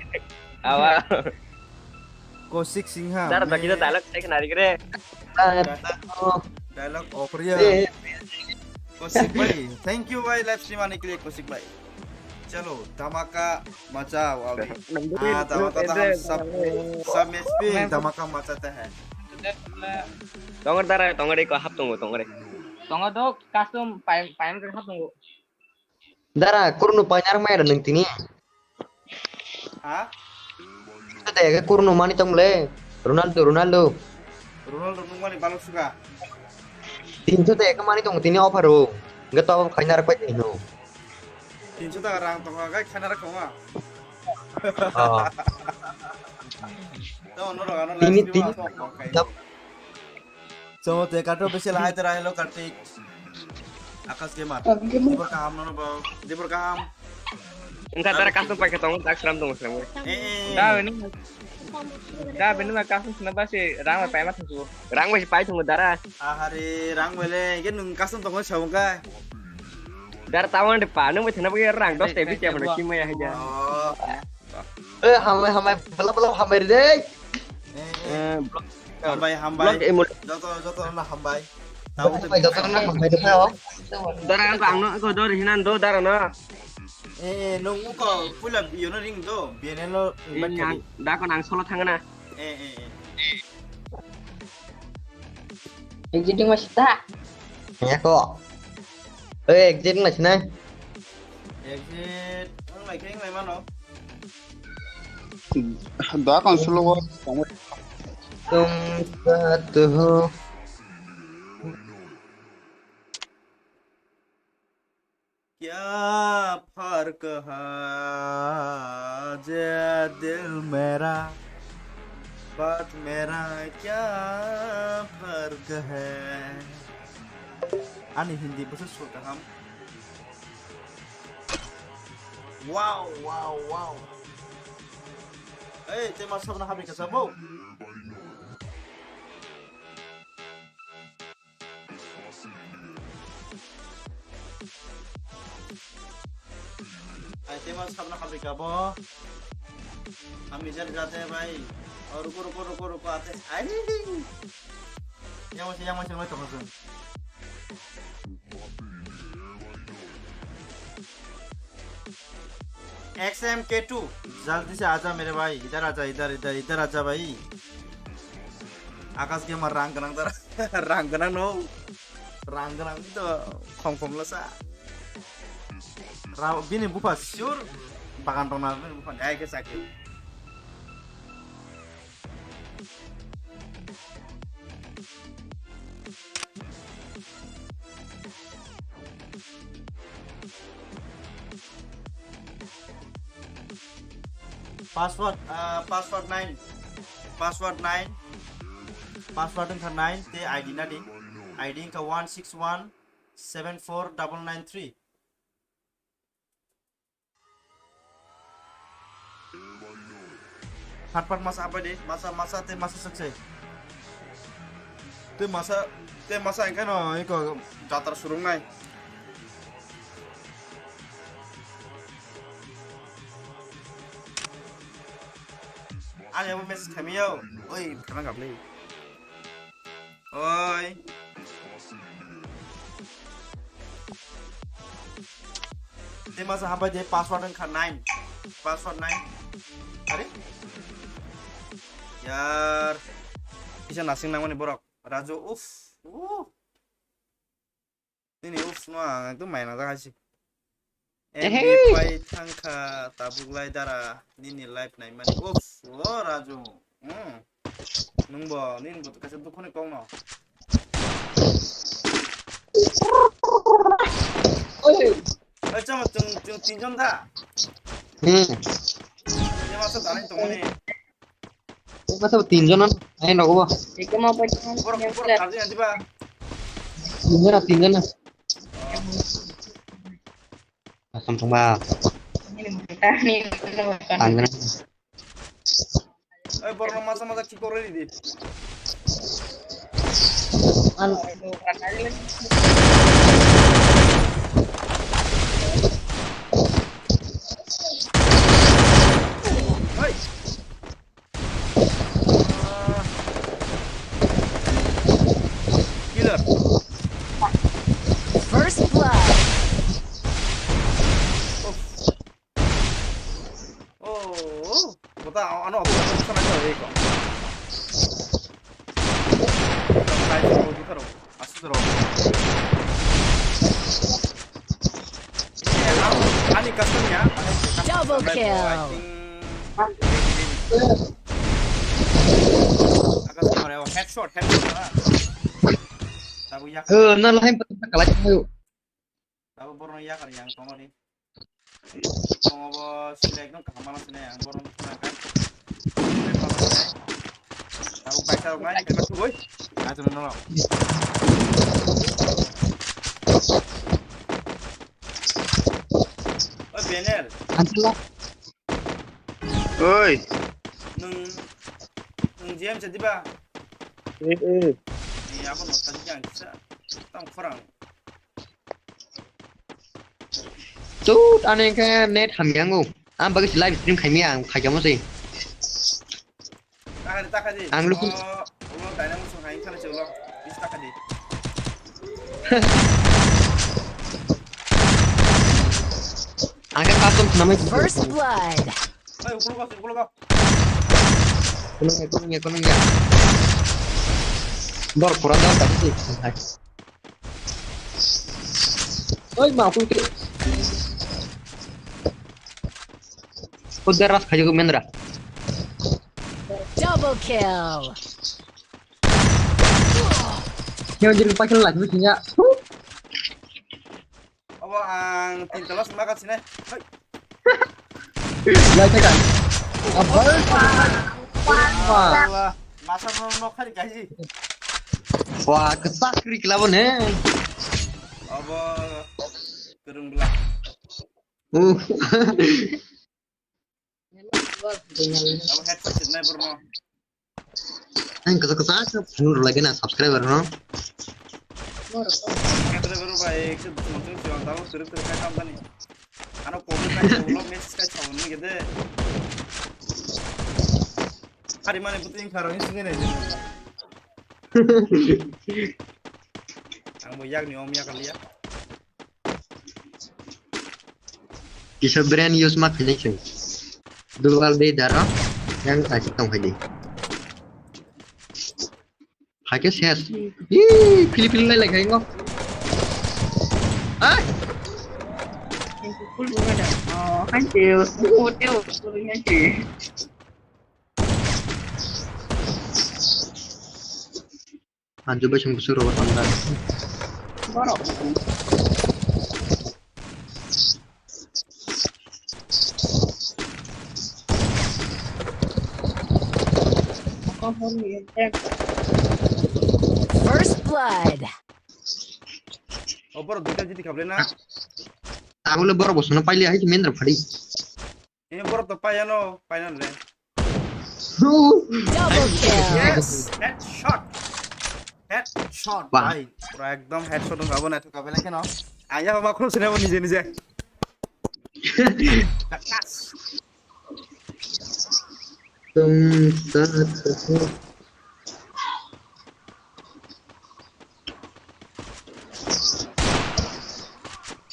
Awa. Kosik Singha. Dar bagi to dialogue sai khna ri kre. Ah, oh. Dialogue of real. Eh. Kosik bhai, thank you bhai live stream ani ke liye Kosik bhai. Chalo, dhamaka machao abhi. Ah, dhamaka to hum sab sab mein bhi dhamaka machate hain. Tongor dara tongor iko hap tongo tongore. Tongo do custom paim paim hap tongo. Dara, kurno painar mai ra nang tini. Ha? Tete ke kurno mani tong le. Ronaldo, Ronaldo. Ronaldo nung mani balok suka. Tinso te ke mani tong tini offer o. Ge to kainar pai tini no. Tinso ta rang tong kai kainar khoma. Oh. To no ro ano Tini, live stream tini. Ako kai. Chongo te kato besi lahai tera hello Kartik. Akash Gamer. Dibor kaham nono bo. Dibor kaham. Engka tara custom paikha tongo, tak sram tongo sram. Eh, eh. Da ini. Da bini ma kasum sina ba se rang bai paima thangsu. Rang bai pai thangsu dara. Ahare, rang bai le, ke nung kasum tongo sa wngka. Dara tawon de pa, nung bai thana ba rang dos te bi te mano kimai ya haja. Oh. Eh, hambai, hambai, belap, belap, hambai re. Eh, eh. Eh, hambai, hambai. Blok emo- Joto, joto na hambai. Tahu tu. Hambai, joto na hambai de, oh. Dara ang ko ang no ko dor hinan do dara no. Eh, eh, nung ko pula biyo no ring do, biyo no invite kadi. Da ko nang solo thangna. Eh, eh, eh. Exiting masih tak? Ya kok. Eh, exiting masih nai. Exit, ang lai keng lai mano. Da kan slow. Tum satu. क्या फर्क है जे दिल मेरा बात मेरा क्या फर्क है. Ani Hindi bwswk sukha ham. Wow, wow, wow. Hey, te ma sabna habri ka sabo. Ai, tema sabna habri kabo. Ami jar jate bhai. Oh, ruko, ruko, ruko, ruko, ate. Ai. Yang masih, yang masih, yang masih, yang masih. X M K two, जल्दी से आजा मेरे भाई, इधर आजा, इधर, इधर, इधर आजा भाई. Akash Gamer rang gwnang dar, rang gwnang no, rang gwnang to khom khom lasa. Ra-, bini bupha sure bagan tongna bini bupha ni ai khe chakri. Password, ah, password nine. Password nine. Password wngkha nine, tei I D na di. I D wngkha one six one seven four double nine three. Phat phat masa apai de, masa, masa, tei masa sakse. Tei masa, tei masa engkhe no eko jatra surungnai. Ani abo message khaimiyao. Oi, khana gablei. Oi. Tei masa hapai de password wngkha nine. Password nine. Are? Yar. Kisa nasing nangmani borok. Raju, uff. Uh. Nini uff no ang ekdom maina jak hai se. Ehei. M B pai thangkha tabuk lai dara nini live naimani. Uff, o Raju. Hmm. Nungbo, nini bo kaisa dukhoni kokno. Oi. Oi, chama, chwng, chwng tinjon da? Hmm. Chama sa dalai tongmani. Masa tinjon ano? Ayo, nogo bo. Borok, borok, kardi nanti ba. Tinjon, tinjon. Asam tongba. Tangan. Oi, borok masa masa ki kore di. Oi. Killer. First blood. Oh. Oh. Bota ano abu sana ko eko. Nice, oh, di karo. Asuk ro. Ani custom ya. Double kill. Akas kamera, oh, headshot, headshot. Tabu yak. Eh, na lain pati kalai tayo. Tabu borno yak yang tongo ni. Tongo bo select no kaham mano sini ang borno sini kan. Tabu baisa mai kena tu boy. Ato no. Oi, Benel. Antila. Oi. Nung T M se diba? Eh, eh. Ni ako no tadi yang kisa. Tam khorang. Tut, ani ke net hamya ngo. Ang bagi live stream khaimya, ang khaikamo se. Takadi, takadi. Ang luku- Oh, ulo dynamic song hai khana se ulo. Bis takadi. Ang ke custom namai. First blood. Ay, ukulo ka, ukulo ka. Kunung ya, kunung ya, kunung ya. Bor, kurang jauh tadi sih. Oi, ma, aku ke. Kau deras kayu ke mendra. Double kill. Yang jadi pakai lagi sih ya. Obo ang tin tala sima ka sine. Hai. Lai ta kan. Abar. Wah. Masa no no khari kaji. Wah, kesak kri kelabon he. Obo kerung bela. Uh. Abo headset sitnai borno. Ang kasa kasa sa phunur lagi na subscriber no. Subscriber bai ekso dusmon chung chung tabo turuk turuk kai kam bani. Ano comment kai sa ulo message kai sa ulo gede. Hari mane puting karo ni sini ne. Ang mo yak ni om yak liya. Kisa brand use ma khainai se. Dual de daro yang kasi tong khai di. Hake ses. Ih, pili pili lai lai khai ngo. Ah! Oh, kan teo. Oh, teo. Anju bai sung busuk rogo tangda. Borok. First blood. O borok duita jiti khablai na. Tabole borok bo sungno paili hai mendra phadi. Ini borok to payano, payano le. Double kill. Yes, headshot. Headshot, bhai. Pura ekdom headshot wngkha abo naithok kha belai kheno. Ang ya ma khulum sinai bo nije nije. Takas. Tum, ta, ta, ta.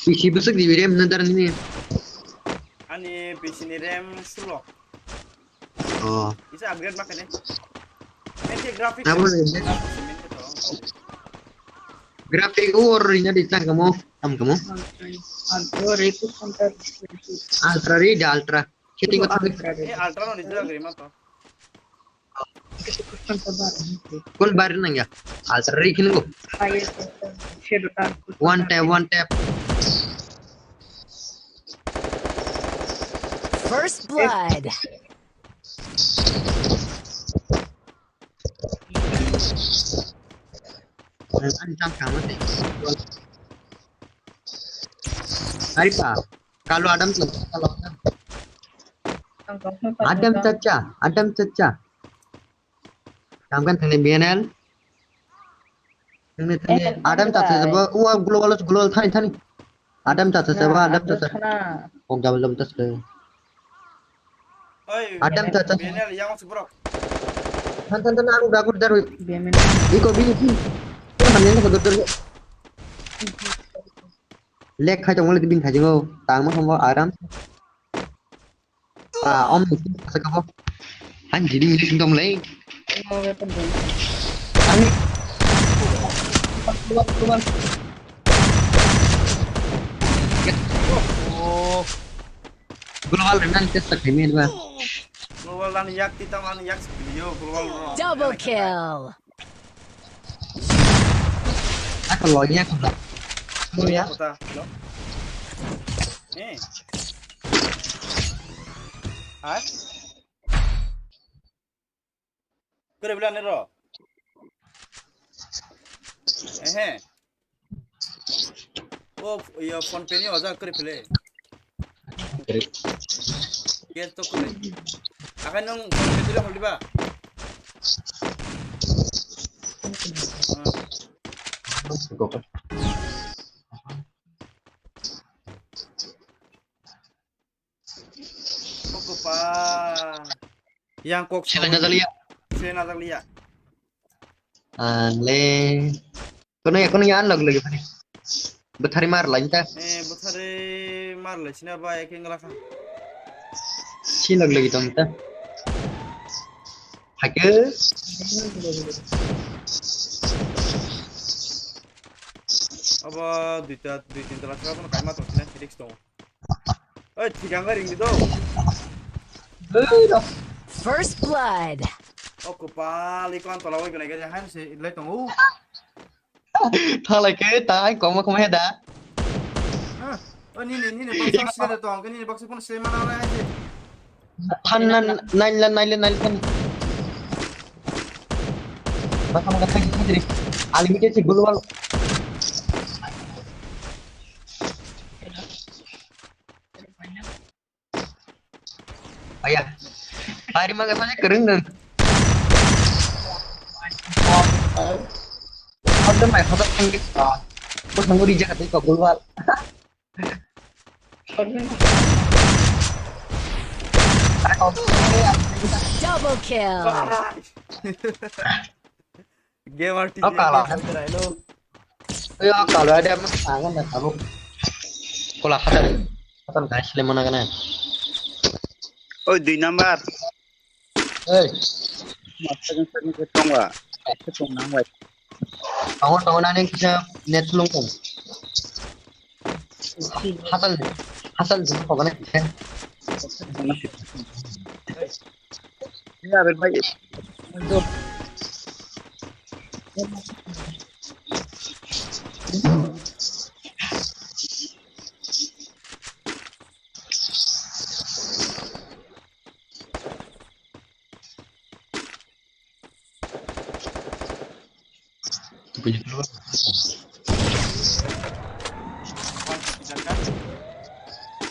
P C bwswk G B RAM no dar nini? Ani P C ni RAM sulo. Oh. Isa upgrade ma khainai. Ente graphic. Abo ni. Graphic or rina di tang kamo, tam kamo. Ultra ri da ultra. Setting ko thang. Eh, ultra no rijak ri ma to. Kon bar nang ya? Ultra ri khin go. One tap, one tap. First blood. Ang tang kama te. Ari pa. Kalu Adam tu, kalu Adam. Adam Chacha, Adam Chacha. Tamkan thani B N L. Thani, thani. Eh, Adam Chacha sabo, wa global, global thani, thani. Adam Chacha sabo, Adam Chacha. Kok double, double tas le. Oi, Adam Chacha. B N L yang masuk, bro. Than, than, than, aku dakur dar. B M N. Iko bini sih. Than, than, than, than. Lag khai tongmani bini thajingo, tangma thangma aram. Ah, om, asa kabo. Han jidi mili sing tong lai. Ani. Oh. Global renan test tak kami ba. Global dan yak titang lan yak video global. Double kill. Ako lo niya ko lo. Lo ya. Kota, lo. Eh. Ha? Kore bila nero. Ehe. O, yo, PhonePe ni oja kore pele. Kore. Kel to kore. Akai nung PhonePe dile holiba. Oko pa. Yang kok sila sawi. Najalia. Sila najalia. Ang le. Kono ya, kono ya unlock lagi pani. Bethari mar lai ta. Eh, bethari mar lai sina ba ek engla kha. Silok lagi tong ta. Hake. Abo duita, dui tin tala kha, bono kaima tong sina, risk tong. Oi, thik ang ring di do. First blood. O kopal, iko ang tola oi gwnai gwnai han se lai tongo. Thalai khe ta ai koma koma he da. Ah, o nini, nini box se da tong, nini box kono se mana na hai. Than na naila naila naila than. Baka maka thang thang diri. Unlimited si global. Aya. Ari maga sani kereng nang. Hotel mai hotel thang di. Ko thang di jaga ko global. Double kill. Gamer T V. Apa lah? Hello. Yo kalau ada mas tangan dah kamu. Kola hatar. Hatar guys le mana kana. Oi dui number. Hey. Mas tangan tangan ke tongwa. Ke tong nang wai. Tangan tangan ani kisa net lung tong. Hasan, Hasan jin ko gana kisa. Ya, ben bai.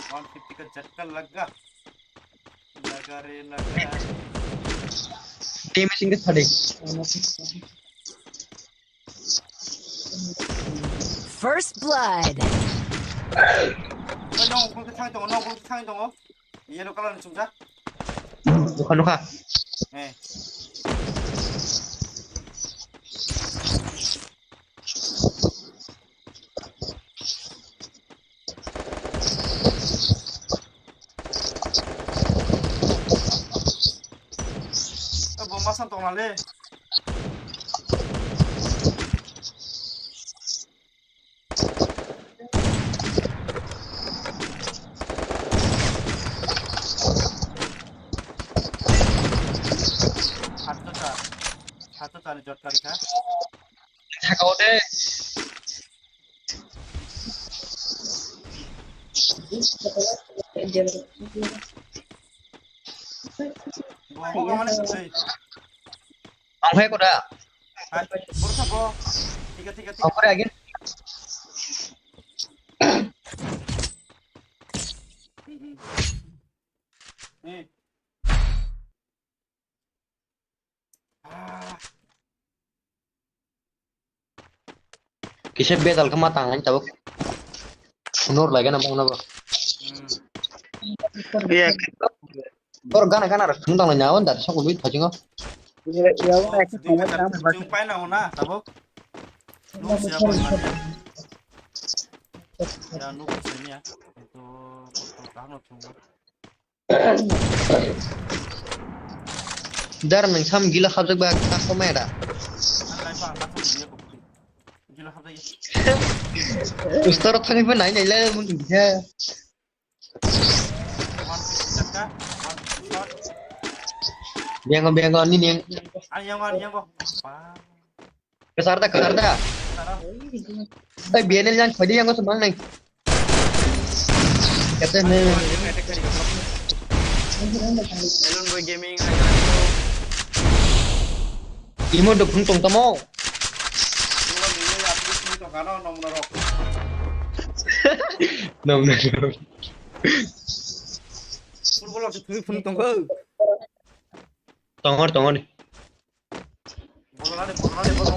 One fifty ka jhatka laga. Laga re laga. Team single thade. First blood. Oi, no, kung thang tongo, no, kung thang tongo. Yellow color ni chumjak. Nukha, nukha. Eh. Abo masa tongmale. Sato ta, sato ta ni jot kari kha. Thakao de. Ang hai koda. Hai, borok sabo. Tiga, tiga, tiga. Ang kore again. Hmm, hmm. Eh. Ah. Kisa bedal kama tangan tabuk. Nur lagi na bang na ba. Hmm. Iya. Tor gana gana rak thung tang na nyawan dar sok ului thajingo. Iya, iya, iya. Chwng pai nango na tabuk. Nuk siya bai manya. Ya nuk siya niya. Itu kok tang no thung. Dar nang sam gila habjak ba kha koma da. Ustor thangwi ba nai nai la mun kisa. Biango, biango, ni ni. Kasar da, kasar da. Oi, B N L yang khodi yang semang nai. Kata ne. Elon Boy Gaming. Imo do phung tong tamo. Nom nom. Football of the phung tong. Tongor, tongor. Bola de, bola de, bola.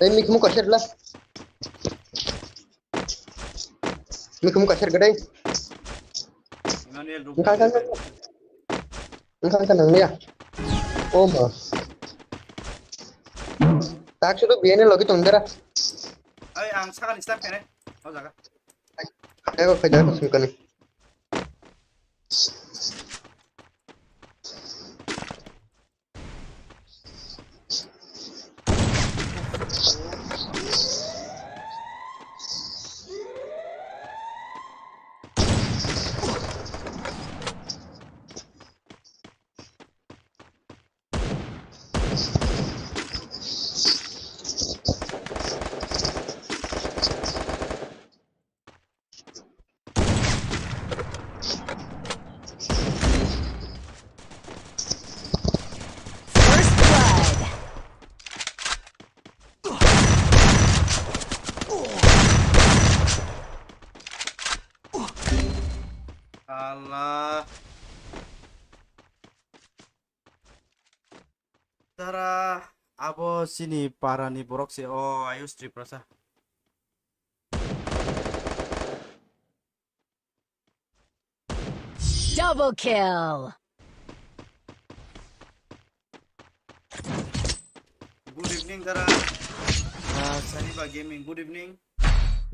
Ei, mikhumu kaisa rwla. Mikhumu kaisa rwgwi dai. Emmanuel, wngkha, wngkha, wngkha. Wngkha, wngkha, nanglia. O ma. Tak sudu B N L logi tongdara. Ai, ang sakani start kene. O jaga. Ego khaida sungkani. First blood. Allah. Tara abo chini para ni borok se o Ayush Tripura sa. Double kill. Good evening, Tara. Ah, Saniba Gaming, good evening.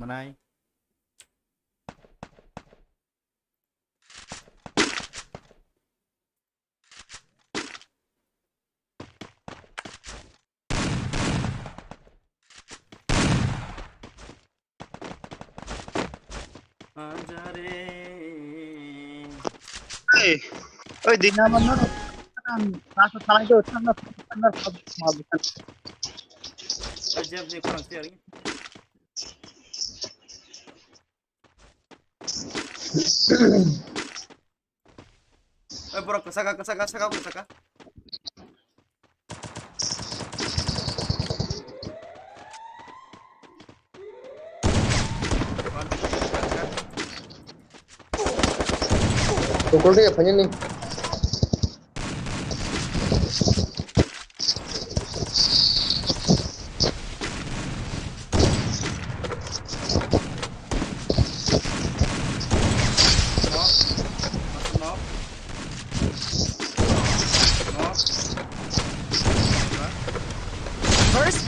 Manai. Hey, oi, dinamano, rasa salah itu, sana, sana, sana, sana. Jab ni kurang siar. Oi, borok kwchaka, kwchaka, saka, kwchaka. Pukul dia, apa ni?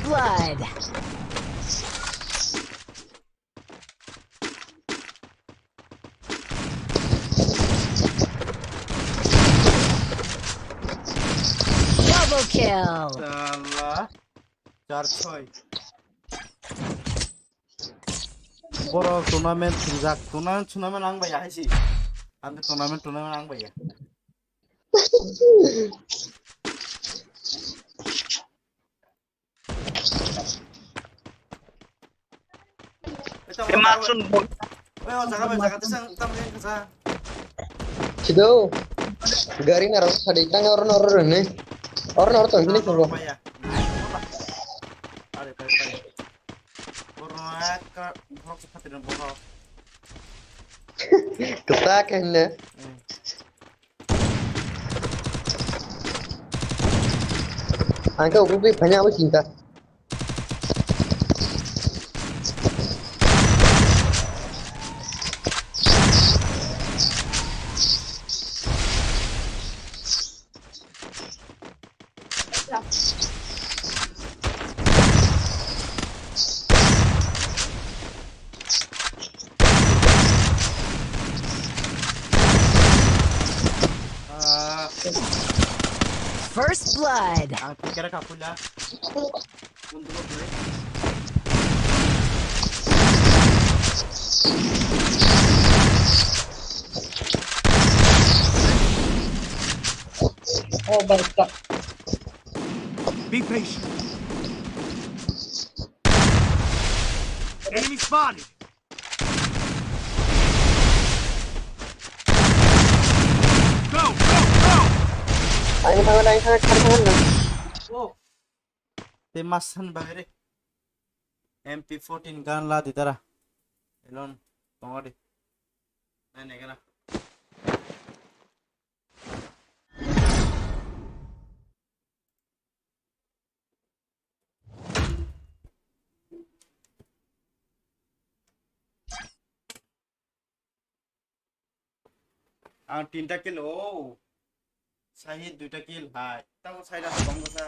blood. Double kill. Sala. Char choi. Borok tournament swngjak, tournament, tournament ang bai ya hai si. Ang tournament, tournament ang bai ya. Oi, tamo, tamo. Oi, o jaga bai, jaga tisang, tamo yang kasa. Sido. Gari na rok sadi, tang oro na oro rene. Oro na oro tong sini. Oro tong. Paya. Are, paya, paya. Oro na ka, borok sa pati dong, borok. Kesa kene. Hmm. Ang khe uklukwi phaina abo chinta. Ah. First blood. Ang kira kapula. Oh my God. Be patient. Enemy spotted. Go, go, go. Ayo, tangan, ayo, tangan, tangan, tangan. Oh. Te masan bagere. M P fourteen gun la di dara. Elon, tongodi. Nai, nai, gana. Ang tinta kill, oh. Sahid duita kill hai. Tamo saida bom gosa.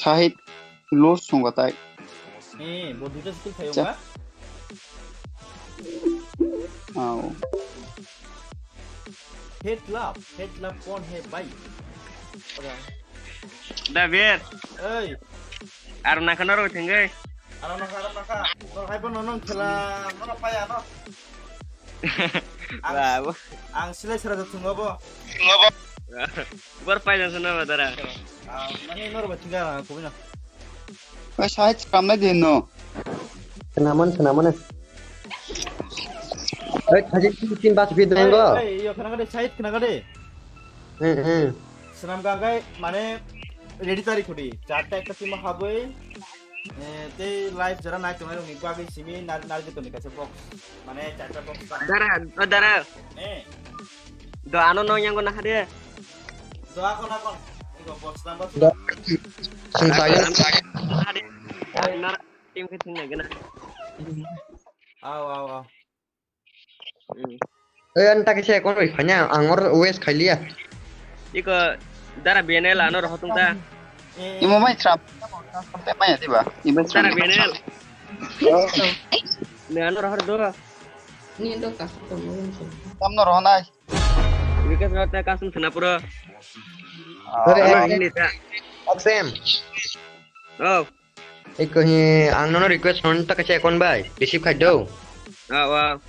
Sahid low song batai. Eh, bo duita skill thayo. Cha. Ba? Au. Head love, head love kon hai bhai? David. Oi. Aro nakha norok thengwi. Aro nakha, aro nakha. Norok hai bono nong khela, norok paya no. Ang, Ba, bo. Ang silai sera thungo bo. Bor pai jang sana ba dara. Ah, mane norok ba thinga kubina. Oi, sahid kamna din no. Senaman, senaman. Oi, thaji tin bas bid dengo. Oi, oi, yo, khana kade, sahid khana kade. Hmm, hmm. Senam gagai, mane, ready tari khudi. Charta ekta team haboi. Eh, tei live jara nai tongnai rokni bagwi simi nar-, narwgwi tongni kaisa box. Mane, charta box. Dara, o dara. Eh. Do ano no yango na hade. Do ako na kon. Ego box number. Do. Sung sayo. Hade. Nar team ke sing na gana. Aw, aw, aw. Hmm. Eh, anta kisa kon bai phanya, ang or west khailiya. Iko dara B N L ano rohotung ta. Imo mai trap. Sampai mai diba? Imo dara trap. B N L. Oh. Ne ano rohor do. Ni do ka. Tamno rohonai. Wikas rata kasum thana pura. Ah. Ano eh, ini ta. Aksem. Oh. Eko hi, ang nono request hon ta kaisa account bai, receive khai do. Ah, wow.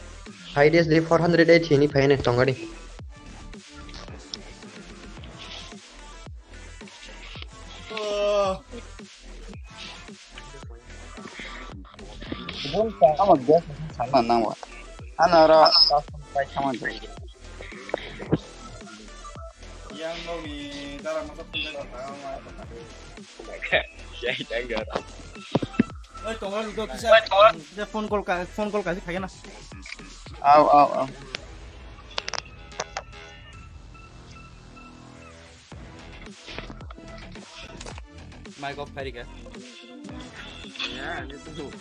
Five days day four hundred eight hini phai ne tongari. Bun sa ama gas sa na na wa. Ana ra ta pai sama de. Yang no mi dara masa pun jaga ta ma. Jai jaga. Oi, tongra ludo kisa. Oi, tongra. Kisa phone call ka, phone call kasi phagena. Au, au, au. Mic off khairika. Ya, ini tuh.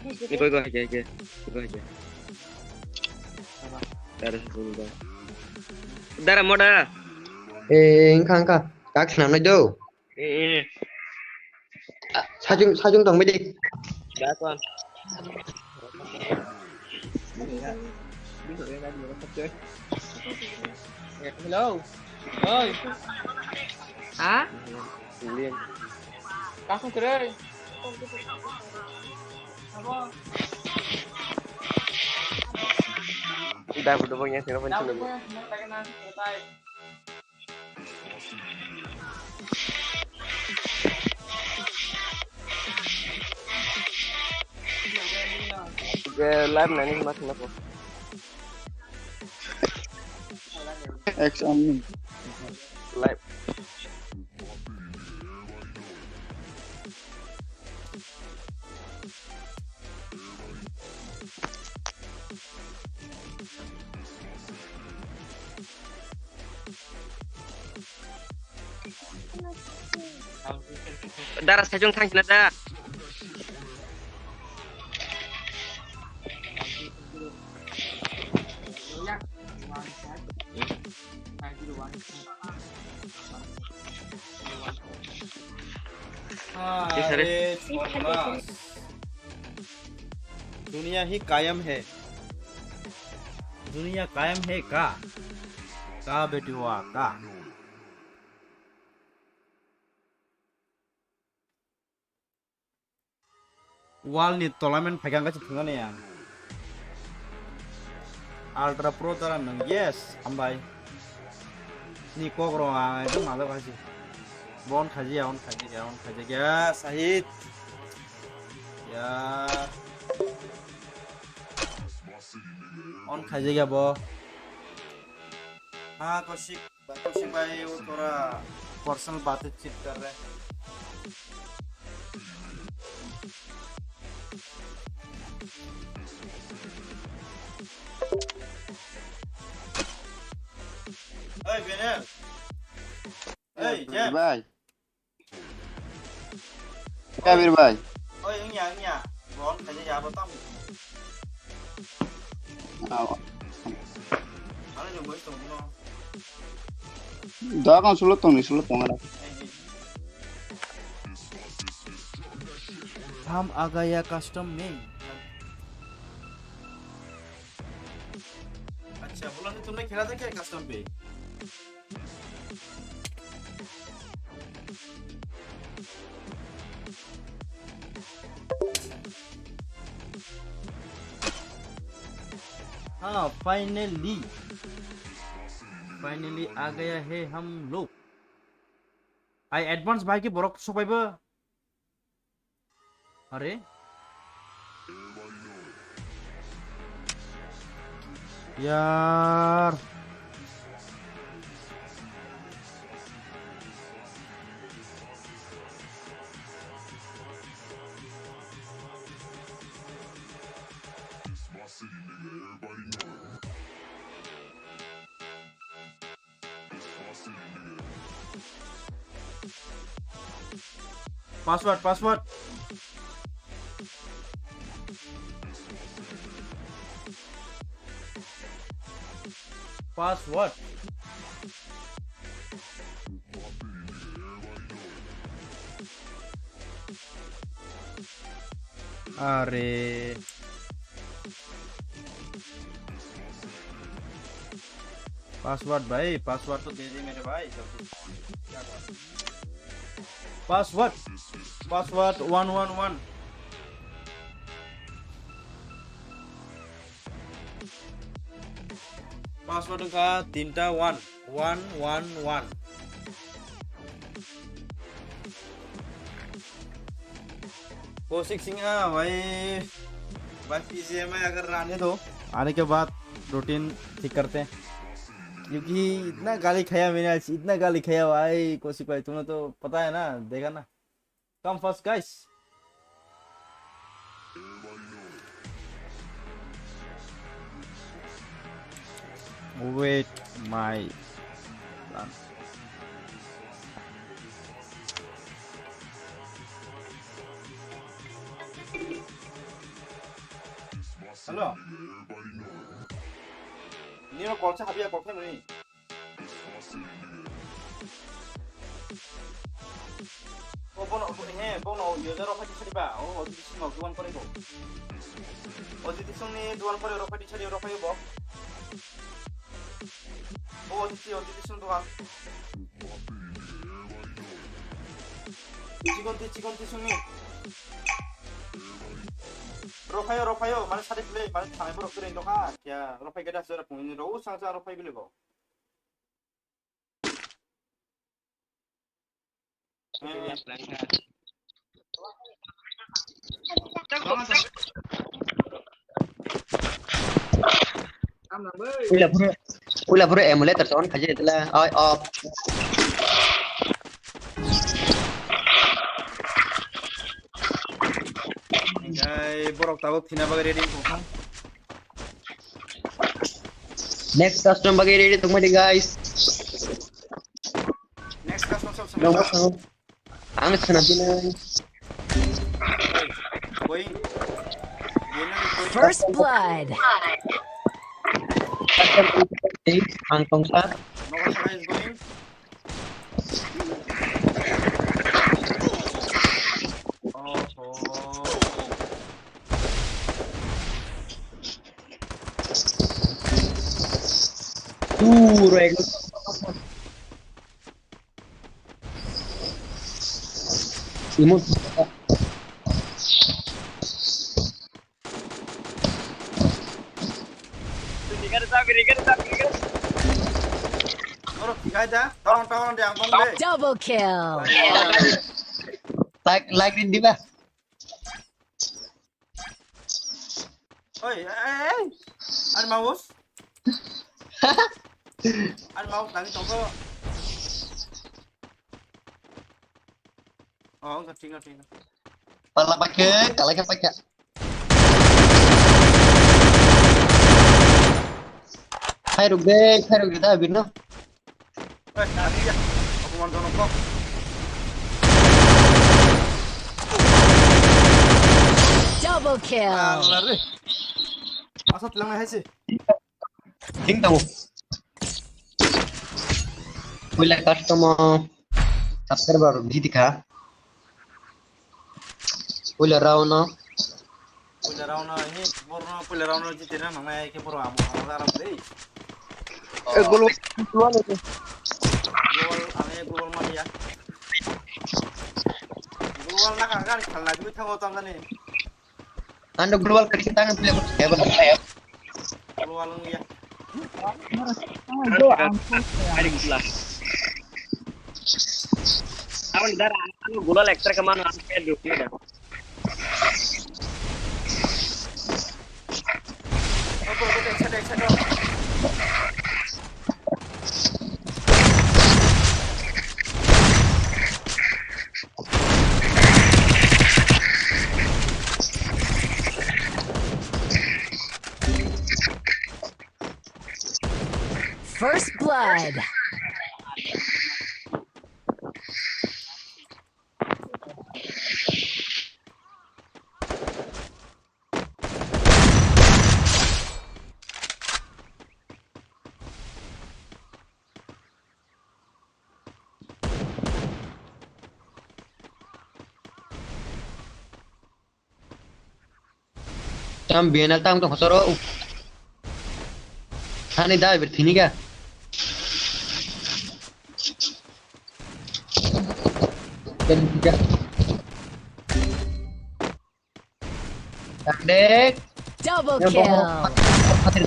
Ini koi koi aja aja. Koi koi aja. Dara sasung ba. Dara moda. Eh, engkha engkha. Kak snam nai do. Eh, eh. Sajung, sajung tong bidi. Dakon. Hello. Oi. Ha? Kasong kere. Dah bodoh bang ya, sini pun sini. Live nani mas nako. Action. Live. Dara sajung thang sina da. अरे छोरा, दुनिया ही कायम है। दुनिया कायम है का? का बेटुआ का? Wall ni tournament phaikha, wngkha se thwngani ang. Ultra Pro dara nwng, yes, hambai. Ni kok rw ang ekdom majak hai se. Bon khaji ya, on khaji ya, on khaji ya, Sahid. Ya. On khaji ya bo. Ha, Kaushik. भाई, कौशिक भाई, वो थोड़ा पर्सनल बातें चीत कर रहे हैं। Hey, Benel. Hey, Jeff. भाई। Kabir bhai. Oi, wngya, wngya. Bon, kaje ya, bo tamo. Aw. Ano jong bai tong no. Da kan sulo tong ni, sulo tong ara. हम आ गया कस्टम में। अच्छा, बोला नहीं तुमने खेला था क्या कस्टम पे? हाँ, finally, finally आ गया है हम लोग। I advance भाई की borok sokpaibo। अरे यार। Password, password. Password. अरे। पासवर्ड भाई, पासवर्ड तो दे दे मेरे भाई, सब कुछ। क्या बात है? Password, password one one one. Password wngkha tinta one one one one. Kosik Singha bhai, bhai P G M I agar aane do, aane ke baad routine thik karte hain. क्योंकि इतना गाली खाया मैंने आज, इतना गाली खाया भाई, कौशिक भाई, तुमने तो पता है ना, देखा ना। Come first, guys. Wait, my turn. Hello. Nino call sa habia call sa mani. O bono, he, bono user rok phai sari ba. O, o, duan pore go. O, duan pore rok phai sari rok phai bo. O, o, duan. Chigon ti, chigon ti sungni. Rok phai, rok phai, mane sari play, mane thanai borok kwrwi nokha. Ya, rok phai gada sara pungni ro, o, sang sa rok phai bile go. Puila phuru, puila phuru emulator on khaji tla. Oi, off. Guys, borok tabuk thina bagwi ready wngkha. Next custom bagwi ready tongmani, guys. Next custom sob Nang sampai. Ang sana pinang. Going. Going, going. First blood. Ang tongsa. Nogo sana is going. Oho. Puro ek. Imut. Oro tikai da, tawon, tawon de, ang bong de. Double kill. Like, like din diba? Oi, ei, ei. Ar mouse? Ar mouse lagi tongko. Oh, ngerti, ngerti, ngerti. Pala pakai, kalau pakai. Khairok de, khairok de, da, Birno. Oi, nani ya. Aku mau tolong kok. Double kill. Alah, re. Asa telang na hai sih. Ding tau. Puila customer subscriber jiti kha. Puila round no. Puila round no, he, borno puila round no jiti na, mangna ke boro amo, amo dara dei. Eh, golo, golo, golo. Gol, ame gol ma ya. Gol na ka, ka, khalna, dui thango, tang, ne. Ando global kari kita kan play. Global ya. Aduh, ampun. Aduh, gila. Awan dar, anu global actor kemana? Aku kayak dulu ya. First blood. Tam bianal tam to khosoro. Thani da ber thini ga. Thani ga. Tandek. Double kill. Or fatir.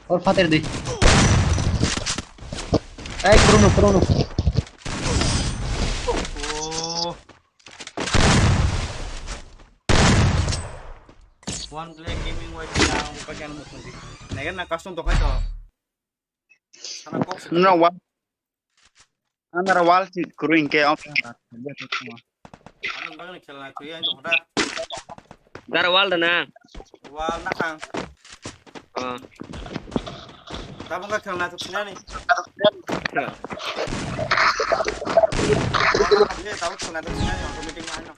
Or fatir di. Ai, Chrono, Chrono. Oh. One Play Gaming Y T ang buka channel mo kundi. Negen na custom to khai to. Ano wall. Ano wall si kuru hingke om. Ano bagani khelna kuru ang tongda. Dar wall da na. Wall na kang. Oh. Tabung ka khelna to sinani. Tabung khelna to sinani automatic ma ano.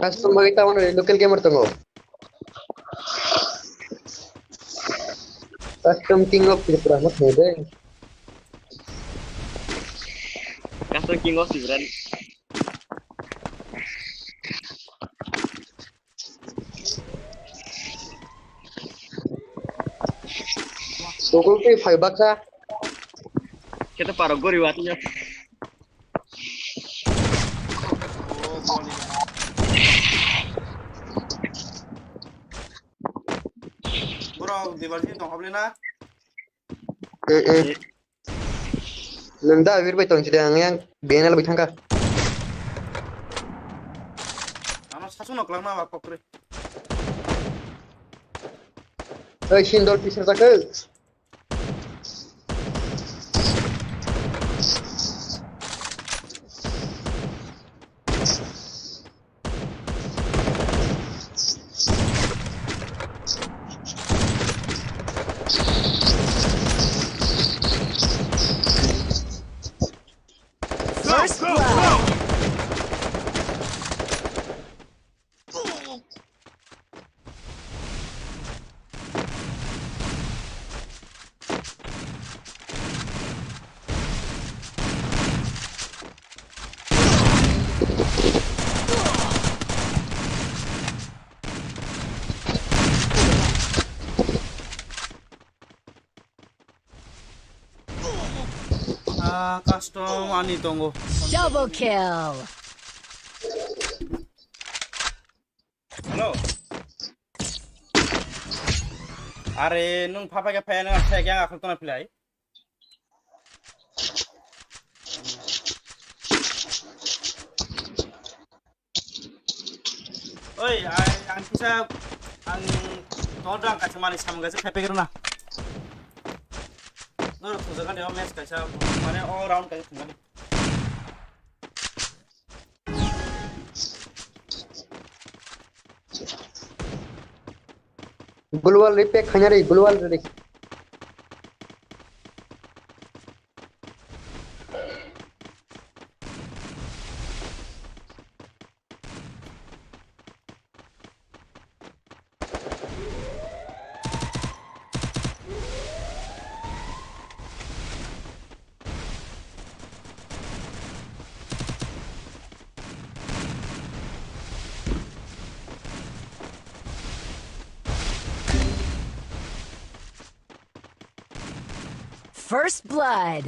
Custom bagwi tabuk local gamer tongo. Custom King of Tripura mo thede. Custom King of Tripura. Tokol twi phai baksa. Khe to parok gori watwi ya. Borok dibar si tong hable na? Eh, eh. Nwng da Abir bai tong chide, ang yang B N L bai thangkha. Ano sasu nok langma ba kokre. Oi, sindol pisar jakhe. First blood. Ah, custom ani tongo. Double kill. Hello. Are, nwng phapha khe phai, nwng phai khe ang akhol tongna philai. Oi, ai, ang kisa, ang todang kaisa mani samung kaisa phai phai rwna. Noro thujagani o match kaisa, mane o round kaisa thungani. Global repack khaina ri, global ri. First blood.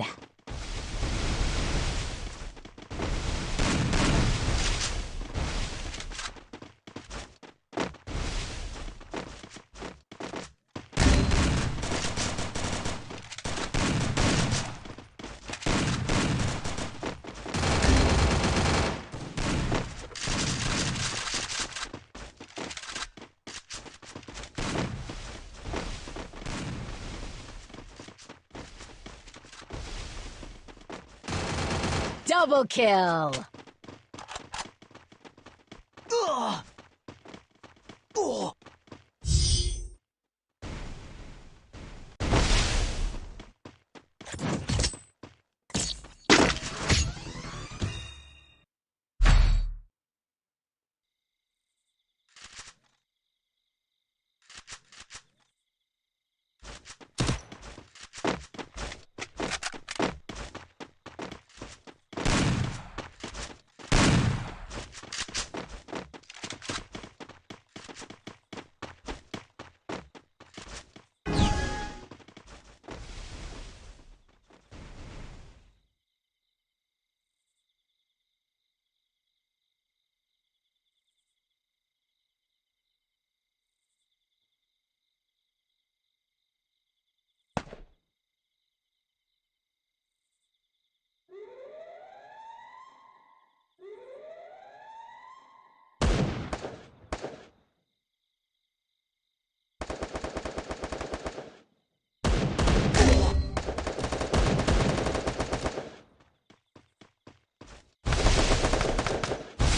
Double kill.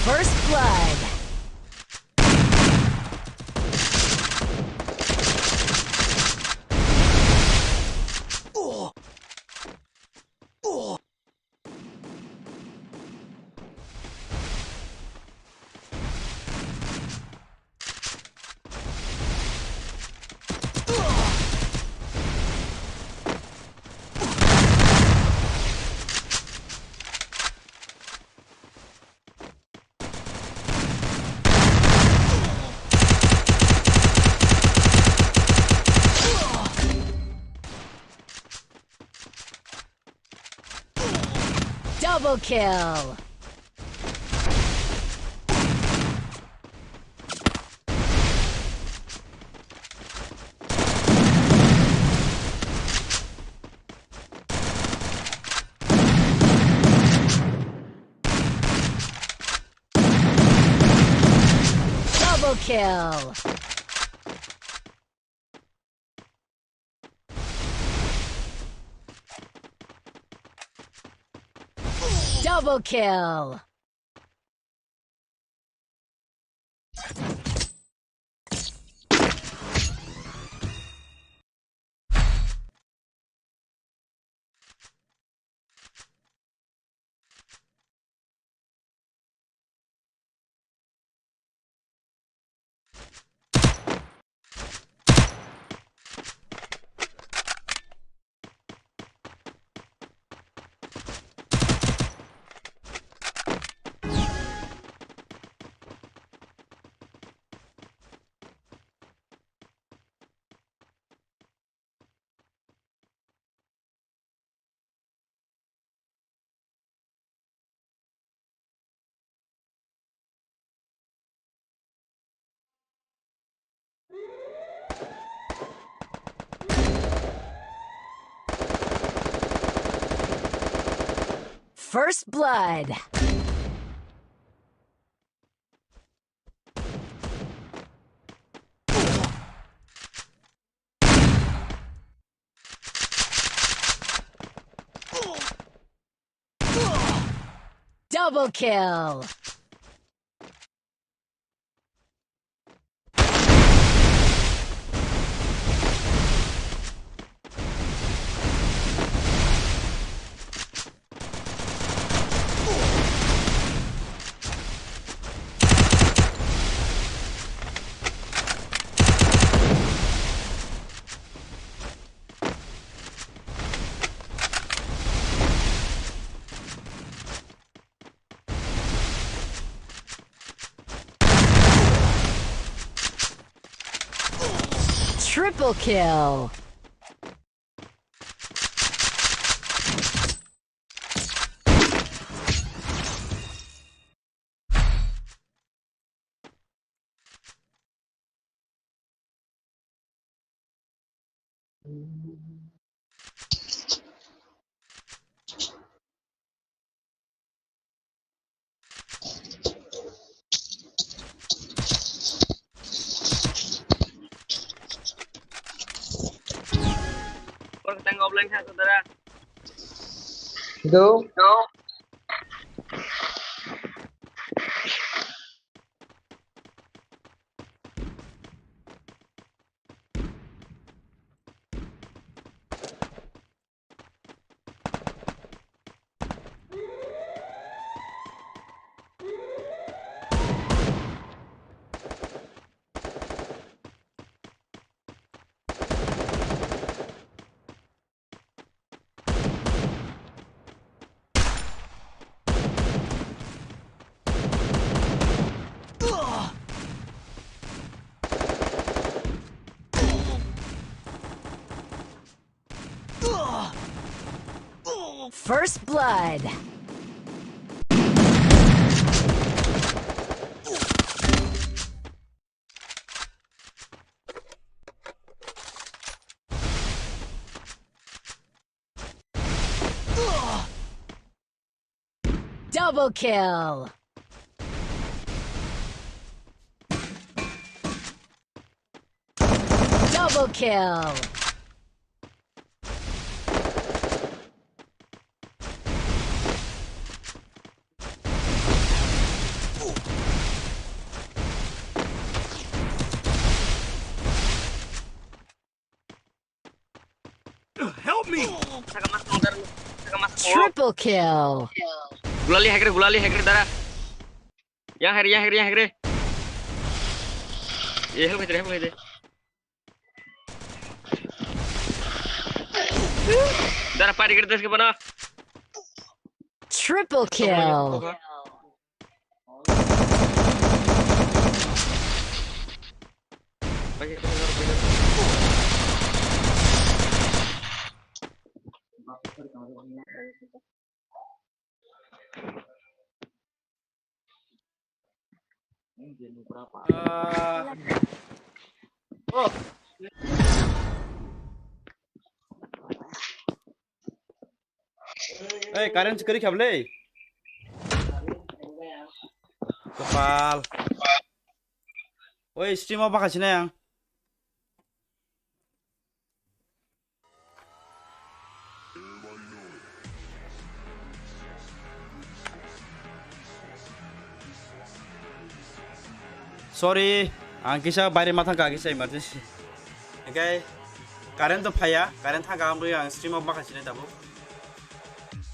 First blood. Double kill. Double kill. Double kill. First blood. Double kill. Triple kill. Por que tengo blanca, Go. Go. First blood. Double kill. Double kill. Saka mas kong dar, saka mas kong. Triple kill. Gulali hekre, gulali hekre dara. Yang hekre, yang hekre, yang hekre. Ye help hekre, help hekre. Dara pari kere deske bana. Triple kill. Ei, current kwrwi khablai. Kwpal. Oi, stream o bakha sinai ang. Sorry, ang kisa baire ma thangkha, kisa emergency. Hingke current to phaiya, current thangkha, amrwi ang stream o bakha sinai tabuk.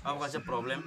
Abo kaisa problem.